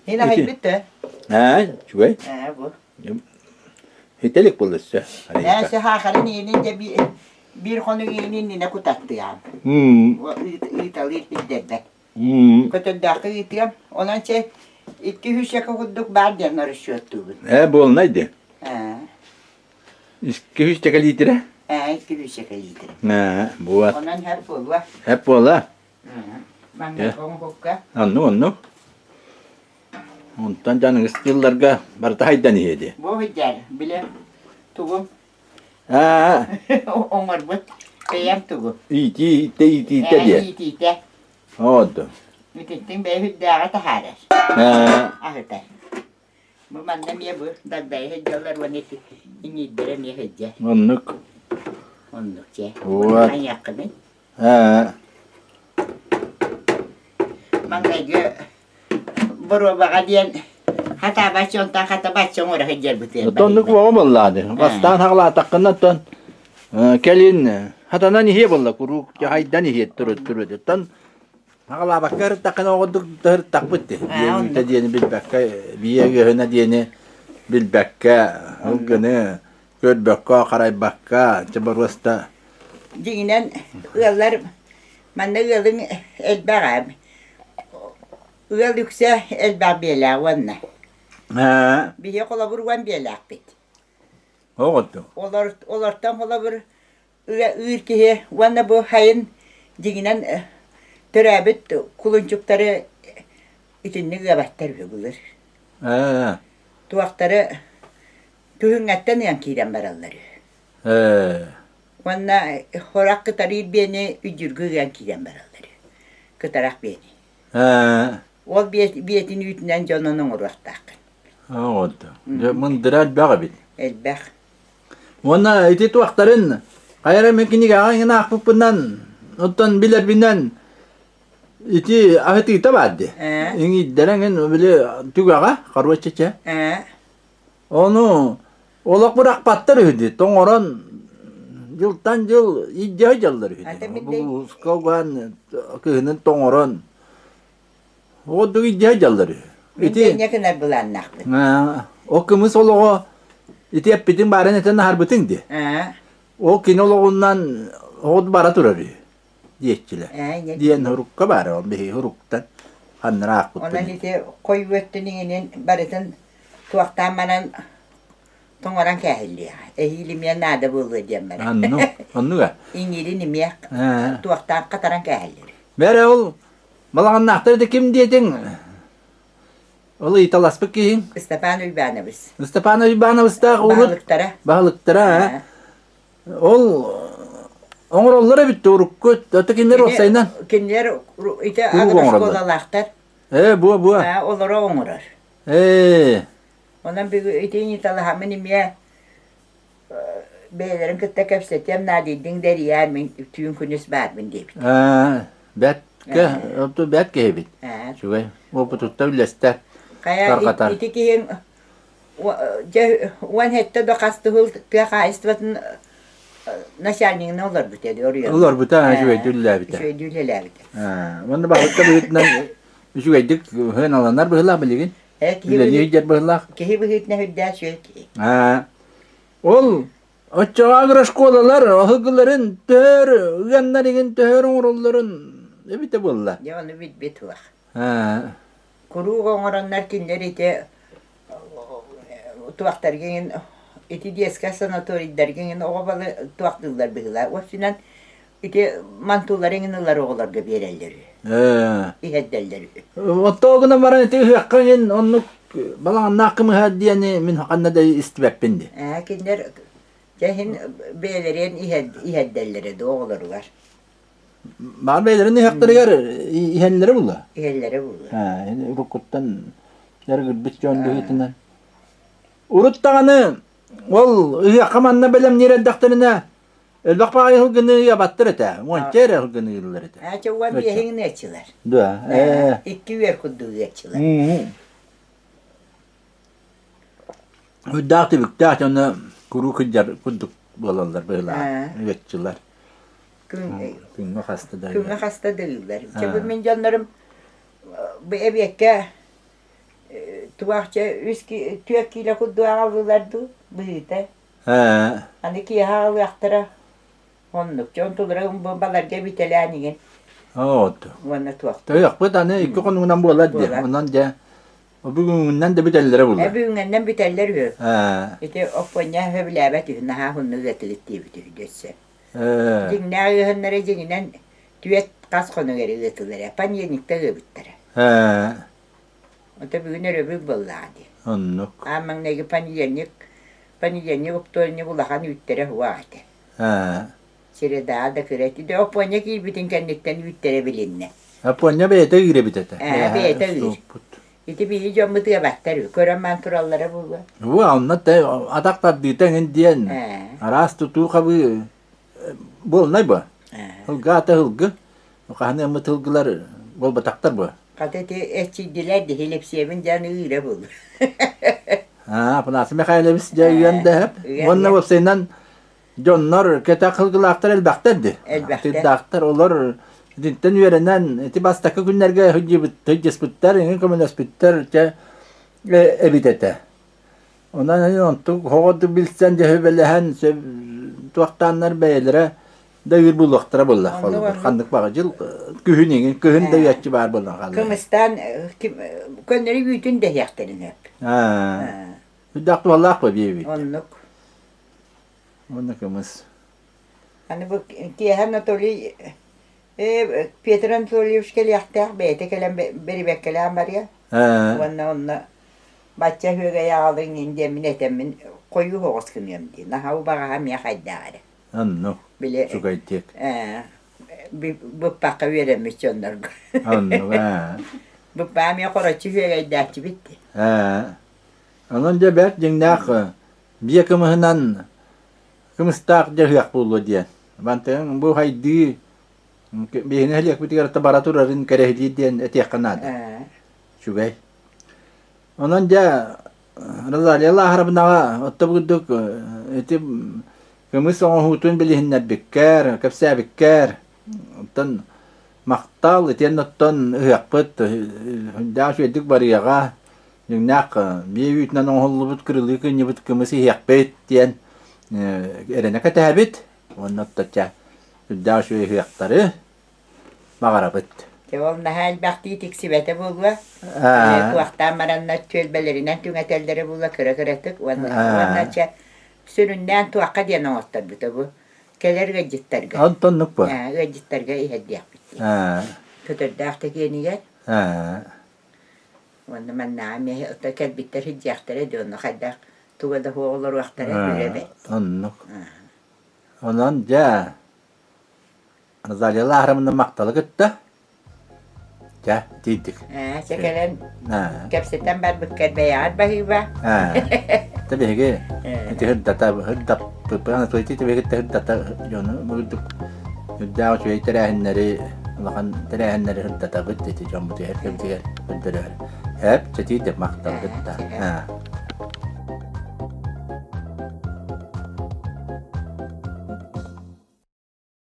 Ин аһайбыт да? Аа, үчүгэй. Ээ, бу. Хителик буолла өссө. Ээ, сахаахарын иинин дьэ биир хонук иинин иннинэ кутаттыам. Ыыталыыр сирдэрбэт. Көтөрдөөххө ыытыам. Онон чэ, икки үс курдук баар диэн расчеттуубун. Ээ, буолунай дии. Ээ. Икки үс чэкэ лиитирэ? Ээ, икки үс чэкэ лиитирэ. Ээ, буолар. Онон һэп буолуо. Һэп буола. Маҥнай оҥоһукка. Оннук, оннук. Онтон дьаныгыс дьылларга барыта хайдан иһиэ дии. Бу сылдьар, бile тугум Аа. Оҥорбут бэйэм тугу? Иитии, иитиитэ диэ. Иитиитэ. Оодо. Ититтиҥ бэйэ үрдээҕи таһаарар. Аа. Аһытар. Бу манна эмиэ бу дагдайа сылдьаллар уонна ити иҥиирдэрэ эмиэ сылдьар. Оннук. Оннук чэ. Вот. Хайыаххыный? Маҥнайгы боруобаҕа диэн хатаабат дьонтон хатабачча оҥоро сылдьарбытыгар Оннук уоҕа буоллаады. Бастаан хаҕалаатаххына оттон кэлин хатанан иһиэ буолла куруук дьаһайдан иһиэ турут турут. Оттон хаҕалаабакка ырыттаххына оҕордук ырыттахпыт дии. Биэ диэни билбэккэ, биэ үөһүнэ диэни билбэккэ, ылгыны көрбөккө, харайбакка, чэ боруоста. Дьиҥинэн ыаллар манна ыалыҥ элбэх ээ. Ыал үксэ элбэх биэлээх уонна. Биһиги холобур уон биэлээхпит. Оҕоту. Олор, олортон холобур ыыр киһи уонна бу сайын дьиҥинэн төрөөбүт кулунчуктары итинник ыабаттар үһү былыр. Туохтары Күһүҥҥэттэн ыан киирэн бараллар үһү. Ээ. Уонна хорах кытарыыр биэни үдьүргү ыан киирэн бараллар үһү. Кытарах биэни. Ээ. Ол биэтин үүтүнэн дьонун оҥоруохтааххын. Оҕото. Дьэ мындыра элбэх эбит. Элбэх. Уонна ити туохтарын хайа эрэ мин кинигэҕэ иҥин аахпыппынан, оттон билэрбинэн ити аһытыыта баар дии. Ээ. Иҥиирдэрэ иҥин били түгэҕэ, короче чэ. Ээ. Ону олох бырахпаттар үһү дии, тоҥорон дьылтан дьыл илдьэ сылдьаллар үһү дии. Булууска угаан кыһынын тоҥорон ордук илдьэ сылдьаллар үһү. Мин Ити инньэ гынар былааннаахпын. Ол кымыс олоҕо ити эппитиҥ баарын этэн аһарбытыҥ дии. Ол кини олоҕунан оҕот бара турар үһү диэччилэр. Диэн урукка баара ол биһиги уруктан ханнара аахпыппын. Онон ити хойуу өттүн иҥинин барытын Туохтаан баран тоҥорон кээһиллиэҕэ. Эһиил эмиэ наада буолуо диэн баран. Оннук, оннуга. Иҥиирин эмиэ туохтаан хатаран кээһэллэр. Бэрэ ол балаҕаннаахтар да ким диэтиҥ? Ол ыйыталаспыт киһиҥ? Степан Уйбаанабыс. Степан Уйбаанабыстаах урут Баһылыктара. Баһылыктара, Ол оҥороллор эбит урукку ото кинилэр уопсайынан Кинилэр ити агрошколалаахтар. Ээ, буо буо. Олоро оҥорор. Ээ. Онон бүгүн итини талаһаммын эмиэ бэйэлэрин кытта кэпсэтиэм наадыйдыҥ да эрийээр мин түүн күнүс баарбын диэбит. Аа, бэрт ке, бэрт киһибит. Үчүгэй. Опытутта үллэстэр. Хайа Тарҕатар. ити киһиҥ дьэ 17 да хас тыһыл тыа хаһаайыстыбатын начальнигынан олорбут эди оруйан. Олорбута үчүгэйдик үлэлээбитэ. Үчүгэйдик үлэлээбитэ. Аа, уонна баһылыкка быһыытынан Үчүгэйдик сыаналанар быһыылаах билигин. Э, киһи Үлэлии сылдьар быһыылаах. Киһи быһыытынан үрдээх үчүгэй киһи. Аа, ол оччоҕо агрошколалар оһыгыларын төһөр ыганнар игин төһөр оҥороллорун эбитэ буолла. Дьэ ону билбит туох. Аа. Куруук оҥороннор кинилэр ити туохтарга иҥин ити детскай санаторийдарга иҥин оҕо балы туохтууллар быһыылаах. Уопсайынан Ити мантулары иҥин ылар оҕолорго биэрэллэр үһү. Ээ. Иһэрдэллэр үһү. Оттоо гынан баран ити ыһыахха иҥин оннук балаҕаннаах кымыһа диэни мин ханна да истибэппин дии. Ээ, кинилэр дьэ иһин бэйэлэрин иһэрдэллэрэ дуу оҕолоругар. Баар бэйэлэрин ыһыахтарыгар иһэллэрэ буолла. Иһэллэрэ буолла. Аа, уруккуттан дьарыгырбыт дьон быһыытынан. Урут даҕаны ол ыһыахха манна бэлэмниир эрдэхтэринэ Элбэх баҕайы сылгыны ыабаттар этэ, уонча эрэ сылгыны ыыллар этэ. Ээ, чэ 15 ыаччылар. Да, ээ. Икки үөр курдук ыаччылар. Үрдээх түбүктээх дьоно куруук сылдьар курдук буолаллар быһыылаах ыаччылар. Күҥҥэ хаста да Күҥҥэ хаста да ыыллар. Чэ бу мин дьоннорум бу эбиэккэ туох чэ үс түөрт киилэ курдук аҕаллылар дуу быһыыта. Ээ. Аны киэһэ аҕалыахтара. Оннук. Дьон тулара баларга бүтэлээн иҥин. От. Уонна туох. Тойохпут аны икки хонугунан буолар дии. Онон дьэ бүгүҥҥүнэн да бүтэллэрэ буолар. Э бүгүҥҥүнэн бүтэллэр үһү. Ээ. Ити Оппуонньа сөбүлээбэт үһү, наһаа уһуннук ыатыгыт диэбит үһү өссө. Ээ. Дьиҥнээх ыаһыннара дьиҥинэн түөрт хас хонук эрэ ыатылар. Понедельникта ыабыттара. Ээ. Ото бүгүн өрөбүл буоллаҕа дии. Оннук. Аан маҥнайгы понедельник, понедельник, вторник улахан үүттэрэ уһуох этэ. Ээ. Среда да кыра этэ. Дьэ Оппуонньа киирбитин кэнниттэн үүттэрэ билиннэ. Оппуонньа бэйэтэ ыыр эбит этэ. Ээ, бэйэтэ ыыр. Ити биһи дьоммут ыабаттар үһү. Көрөн маан тураллара буолуо. Уу, онно тэ атах тардыыта эҥин диэн Ээ. араас тутуу хабыы буолунай бу. Ылгы аата ылгы. Хаһан ыаммыт ылгылар буолбатахтар буо. Хата ити эччийдилэр дии Лэпсиэбин дьаан ыыра буолла. Аа, Афанасий Михайлович дьэ ыан да сөп. Уонна уопсайынан дьоннор кэтэх ылгылаахтар элбэхтэр дии. Элбэхтэр. Тыырдаахтар олор итинтэн үөрэнэн ити бастакы күннэргэ сылдьыспыттар, иҥин көмөлөспүттэр чэ эбит этэ. Онон онтук оҕо билсэн дьөһүбэлэһэн туохтааннар бэйэлэрэ да ыыр булуохтара буолла холобур ханнык баҕа дьыл күһүн иҥин күһүн да үөччү баар буолан хаалла. Кымыстаан көннөрү үүтүн дэһиэхтэрин сөп. Үрдээх туһалаах ба биэбит. Оннук. Онно кымыс. Аны бу киэһэ Анатолий Петр Анатольевич кэлиэхтээх бэйэтэ кэлэн бэрибэккэлээн барыа. Уонна онно бачча үөгэй аҕалыҥ иҥин диэммин этэммин хойуу оҕус гыныам дии. Наһаа убаҕаһа эмиэ хайдаах эрэ. Оннук. Били Үчүгэйдик. быппахха үөрэммит дьоннорго. Оннук ээ. Быппаа эмиэ хороччу үөгэйдээччибит дии. Ээ. Онон дьэ бэрт дьиҥнээх биэ кымыһынан кымыстаах дьаһыах буолуо диэн. Мантан бу хайдыы биһини нэһилиэкпитигэр бара турарын кэрэһилиир диэн этиэххэ наада. Үчүгэй. Онон дьэ Розалия Лааһарабынаҕа отто курдук ити кымыс оҥоһуутун билиһиннэрбиккэр, кэпсээбиккэр, оттон махтал итиэннэ оттон ыһыахпыт сүрдээх үчүгэйдик барыаҕа, дьиҥнээх биэ үүтүнэн оҥоһуллубут кырылыы кынньыбыт кымыс иһиэхпит диэн эрэнэ кэтэһэбит уонна оттон чэ сүрдээх үчүгэй ыһыахтары баҕарабыт. Дьэ ол наһаа элбэхтии тиксибэтэ буолуо. Туохтаан бараннар түөлбэлэринэн түҥэтэллэрэ буолуо кыра-кыратык уонна уонна чэ сүрүннээн туохха диэн оҥотторбута бу кэлэр ыалдьыттарга. Онтоннук бу. Ыалдьыттарга иһэрдиэхпит дии. Көтөрдөөх тэкиэнигэр. Уонна маннааҕы эмиэ ото кэлбиттэр сылдьыахтара дии онно хайдах туга да суох олоруохтара үрэ бэрт. Оннук. Онон дьэ Розалия Лааһарымна махталы кытта Чэ, тиийдик. Ээ, чэ кэлэн кэпсэтэн барбыккар бэйэҕэр баһыыба. Ээ, тэ биһиги ити һырдата һырдаппыппыт Анатолий биһиги һырдата дьону бурдук үрдээх үчүгэй тэрээһиннэри улахан тэрээһиннэри һырдатабыт ити дьоммутугар кэбитигэр көрдөрөр. Эп, чэ тиийдик махтал кытта.